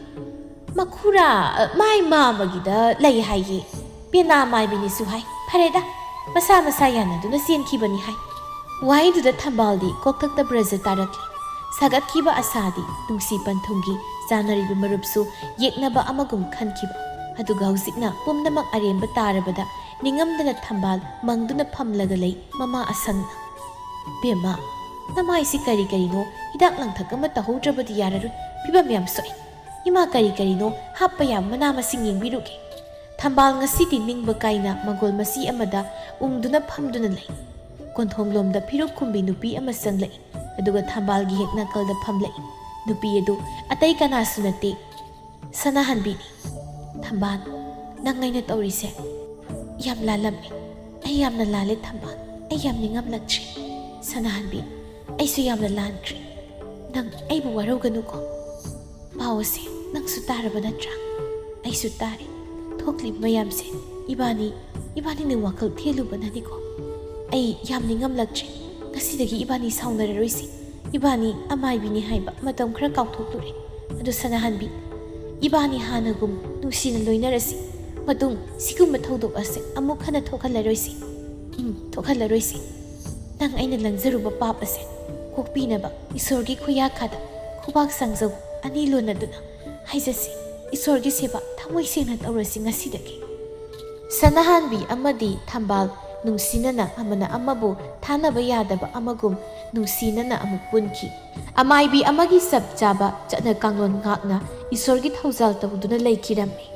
ꯃꯈꯨꯔꯥ, ꯑ, ꯃꯥꯏ ꯃꯥꯃꯒꯤꯗ ꯂꯩ ꯍꯥꯏꯌꯦ꯫ ꯄꯦꯅꯥ ꯃꯥꯏꯕꯤꯅꯤꯁꯨ ꯍꯥꯏ꯫ ꯐꯔꯦꯗ, ꯃꯁꯥ ꯃꯁꯥ ꯌꯥꯅꯗꯨꯅ ꯆꯦꯟꯈꯤꯕꯅꯤ ꯍꯥꯏ꯫" ꯋꯥꯍꯩꯗꯨꯗ ꯊꯝꯕꯥꯜꯗꯤ ꯀꯣꯛꯊꯛꯇ ꯕ꯭ꯔꯖ ꯇꯥꯔꯛꯂꯤ꯫ ꯁꯥꯒꯠꯈꯤꯕ ꯑꯁꯥꯗꯤ ꯅꯨꯡꯁꯤ ꯄꯟꯊꯨꯡꯒꯤ ꯆꯥꯟꯅꯔꯤꯕ ꯃꯔꯨꯞꯁꯨ ꯌꯦꯛꯅꯕ ꯑꯃꯒꯨꯝ ꯈꯟꯈꯤꯕ꯫ ꯑꯗꯨꯒ ꯍꯧꯖꯤꯛꯅ ꯄꯨꯝꯅꯃꯛ ꯑꯔꯦꯝꯕ ꯇꯥꯔꯕꯗ ꯅꯤꯡꯉꯝꯗꯅ ꯊꯝꯕꯥꯜ ꯃꯪꯗꯨꯅ ꯐꯝꯂꯒ ꯂꯩ ꯃꯃꯥ ꯑꯁꯪꯅ꯫ "ꯕꯦꯝꯃ, ꯅꯃꯥꯏꯁꯤ ꯀꯔꯤ ꯀꯔꯤꯅꯣ ꯍꯤꯗꯥꯛ ꯂꯥꯡꯊꯛ ꯑꯃ ꯇꯧꯍꯧꯗ꯭ꯔꯕꯗꯤ ꯌꯥꯔꯔꯣꯏ꯫ ꯐꯤꯕꯝ ꯌꯥꯝ ꯁꯣꯛꯑꯦ꯫ ꯏꯃꯥ ꯀꯔꯤ ꯀꯔꯤꯅꯣ ꯍꯥꯞꯄ ꯌꯥꯕ ꯃꯅꯥ ꯃꯁꯤꯡ ꯌꯦꯡꯕꯤꯔꯨꯒꯦ꯫" ꯊꯝꯕꯥꯜ ꯉꯁꯤꯗꯤ ꯅꯤꯡꯕ ꯀꯥꯏꯅ ꯃꯪꯒꯣꯜ ꯃꯆꯤ ꯑꯃꯗ ꯎꯪꯗꯨꯅ ꯐꯝꯗꯨꯅ ꯂꯩ꯫ ꯀꯣꯟꯊꯣꯡꯂꯣꯝꯗ ꯐꯤꯔꯨꯛ ꯈꯨꯝꯕꯤ ꯅꯨꯄꯤ ꯑꯃ ꯆꯪꯂꯛꯏ, ꯑꯗꯨꯒ ꯊꯝꯕꯥꯜꯒꯤ ꯍꯦꯛ ꯅꯥꯀꯜꯗ ꯐꯝꯂꯛꯏ꯫ ꯅꯨꯄꯤ ꯑꯗꯨ ꯑꯇꯩ ꯀꯅꯥꯁꯨ ꯅꯠꯇꯦ, ꯁꯅꯥꯍꯟꯕꯤꯅꯤ꯫ "ꯊꯝꯕꯥꯜ, ꯅꯪ ꯑꯩꯅ ꯇꯧꯔꯤꯁꯦ ꯌꯥꯝ ꯂꯥꯜꯂꯝꯃꯦ꯫ ꯑꯩ ꯌꯥꯝꯅ ꯂꯥꯜꯂꯦ ꯊꯝꯕꯥꯜ꯫ ꯑꯩ ꯌꯥꯝ ꯅꯤꯡꯉꯝꯂꯛꯇ꯭ꯔꯦ꯫" "ꯁꯅꯥꯍꯟꯕꯤ, ꯑꯩꯁꯨ ꯌꯥꯝꯅ ꯂꯥꯟꯈ꯭ꯔꯦ꯫ ꯅꯪ ꯑꯩꯕꯨ ꯋꯥꯔꯧꯒꯅꯨꯀꯣ꯫ ꯄꯥꯎ ꯑꯁꯦ ꯅꯪꯁꯨ ꯇꯥꯔꯕ ꯅꯠꯇ꯭ꯔꯥ?" "ꯑꯩꯁꯨ ꯇꯥꯔꯦ꯫ ꯊꯣꯛꯂꯤꯕ ꯃꯌꯥꯝꯁꯦ ꯏꯕꯥꯅꯤ, ꯏꯕꯥꯅꯤꯅ ꯋꯥꯈꯜ ꯊꯦꯜꯂꯨꯕꯅꯅꯤꯀꯣ꯫ ꯑꯩ ꯌꯥꯝ ꯅꯤꯡꯉꯝꯂꯛꯇ꯭ꯔꯦ꯫ ꯉꯁꯤꯗꯒꯤ ꯏꯕꯥꯅꯤ ꯁꯥꯎꯅꯔꯔꯣꯏꯁꯤ꯫ ꯏꯕꯥꯅꯤ ꯑꯃꯥꯏꯕꯤꯅꯤ ꯍꯥꯏꯕ ꯃꯇꯝ ꯈꯔ ꯀꯥꯎꯊꯣꯛꯂꯨꯔꯦ꯫ ꯑꯗꯨ ꯁꯅꯥꯍꯟꯕꯤ, ꯏꯕꯥꯅꯤ ꯍꯥꯟꯅꯒꯨꯝ ꯅꯨꯡꯁꯤꯅ ꯂꯣꯏꯅꯔꯁꯤ꯫ ꯃꯇꯨꯡ ꯁꯤꯒꯨꯝꯕ ꯊꯧꯗꯣꯛ ꯑꯁꯦ ꯑꯃꯨꯛ ꯍꯟꯅ ꯊꯣꯛꯍꯜꯂꯔꯣꯏꯁꯤ꯫ ꯎꯝ, ꯊꯣꯛꯍꯜꯂꯔꯣꯏꯁꯤ꯫ ꯅꯪ ꯑꯩꯅ ꯂꯪꯖꯔꯨꯕ ꯄꯥꯞ ꯑꯁꯦ ꯀꯣꯛꯄꯤꯅꯕ ꯏꯁꯣꯔꯒꯤ ꯈꯨꯌꯥꯈꯥꯗ ꯈꯨꯕꯥꯛ ꯁꯥꯡꯖꯧ ꯑꯅꯤ ꯂꯣꯟꯅꯗꯨꯅ ꯍꯥꯏꯖꯁꯤ꯫ ꯏꯁꯣꯔꯒꯤ ꯁꯦꯕꯥ ꯊꯃꯣꯏ ꯁꯦꯡꯅ ꯇꯧꯔꯁꯤ ꯉꯁꯤꯗꯒꯤ꯫ ꯁꯅꯥꯍꯟꯕꯤ ꯑꯃꯗꯤ ꯊꯝꯕꯥꯜ ꯅꯨꯡꯁꯤꯅꯅ ꯑꯃꯅ ꯑꯃꯕꯨ ꯊꯥꯅꯕ ꯌꯥꯗꯕ ꯑꯃꯒꯨꯝ ꯅꯨꯡꯁꯤꯅꯅ ꯑꯃꯨꯛ ꯄꯨꯟꯈꯤ꯫ ꯑꯃꯥꯏꯕꯤ ꯑꯃꯒꯤ ꯆꯞ ꯆꯥꯕ ꯆꯠꯅ ꯀꯥꯡꯂꯣꯟ ꯉꯥꯛꯅ ꯏꯁꯣꯔꯒꯤ ꯊꯧꯖꯥꯜ ꯇꯧꯗꯨꯅ ꯂꯩꯈꯤꯔꯝꯃꯤ꯫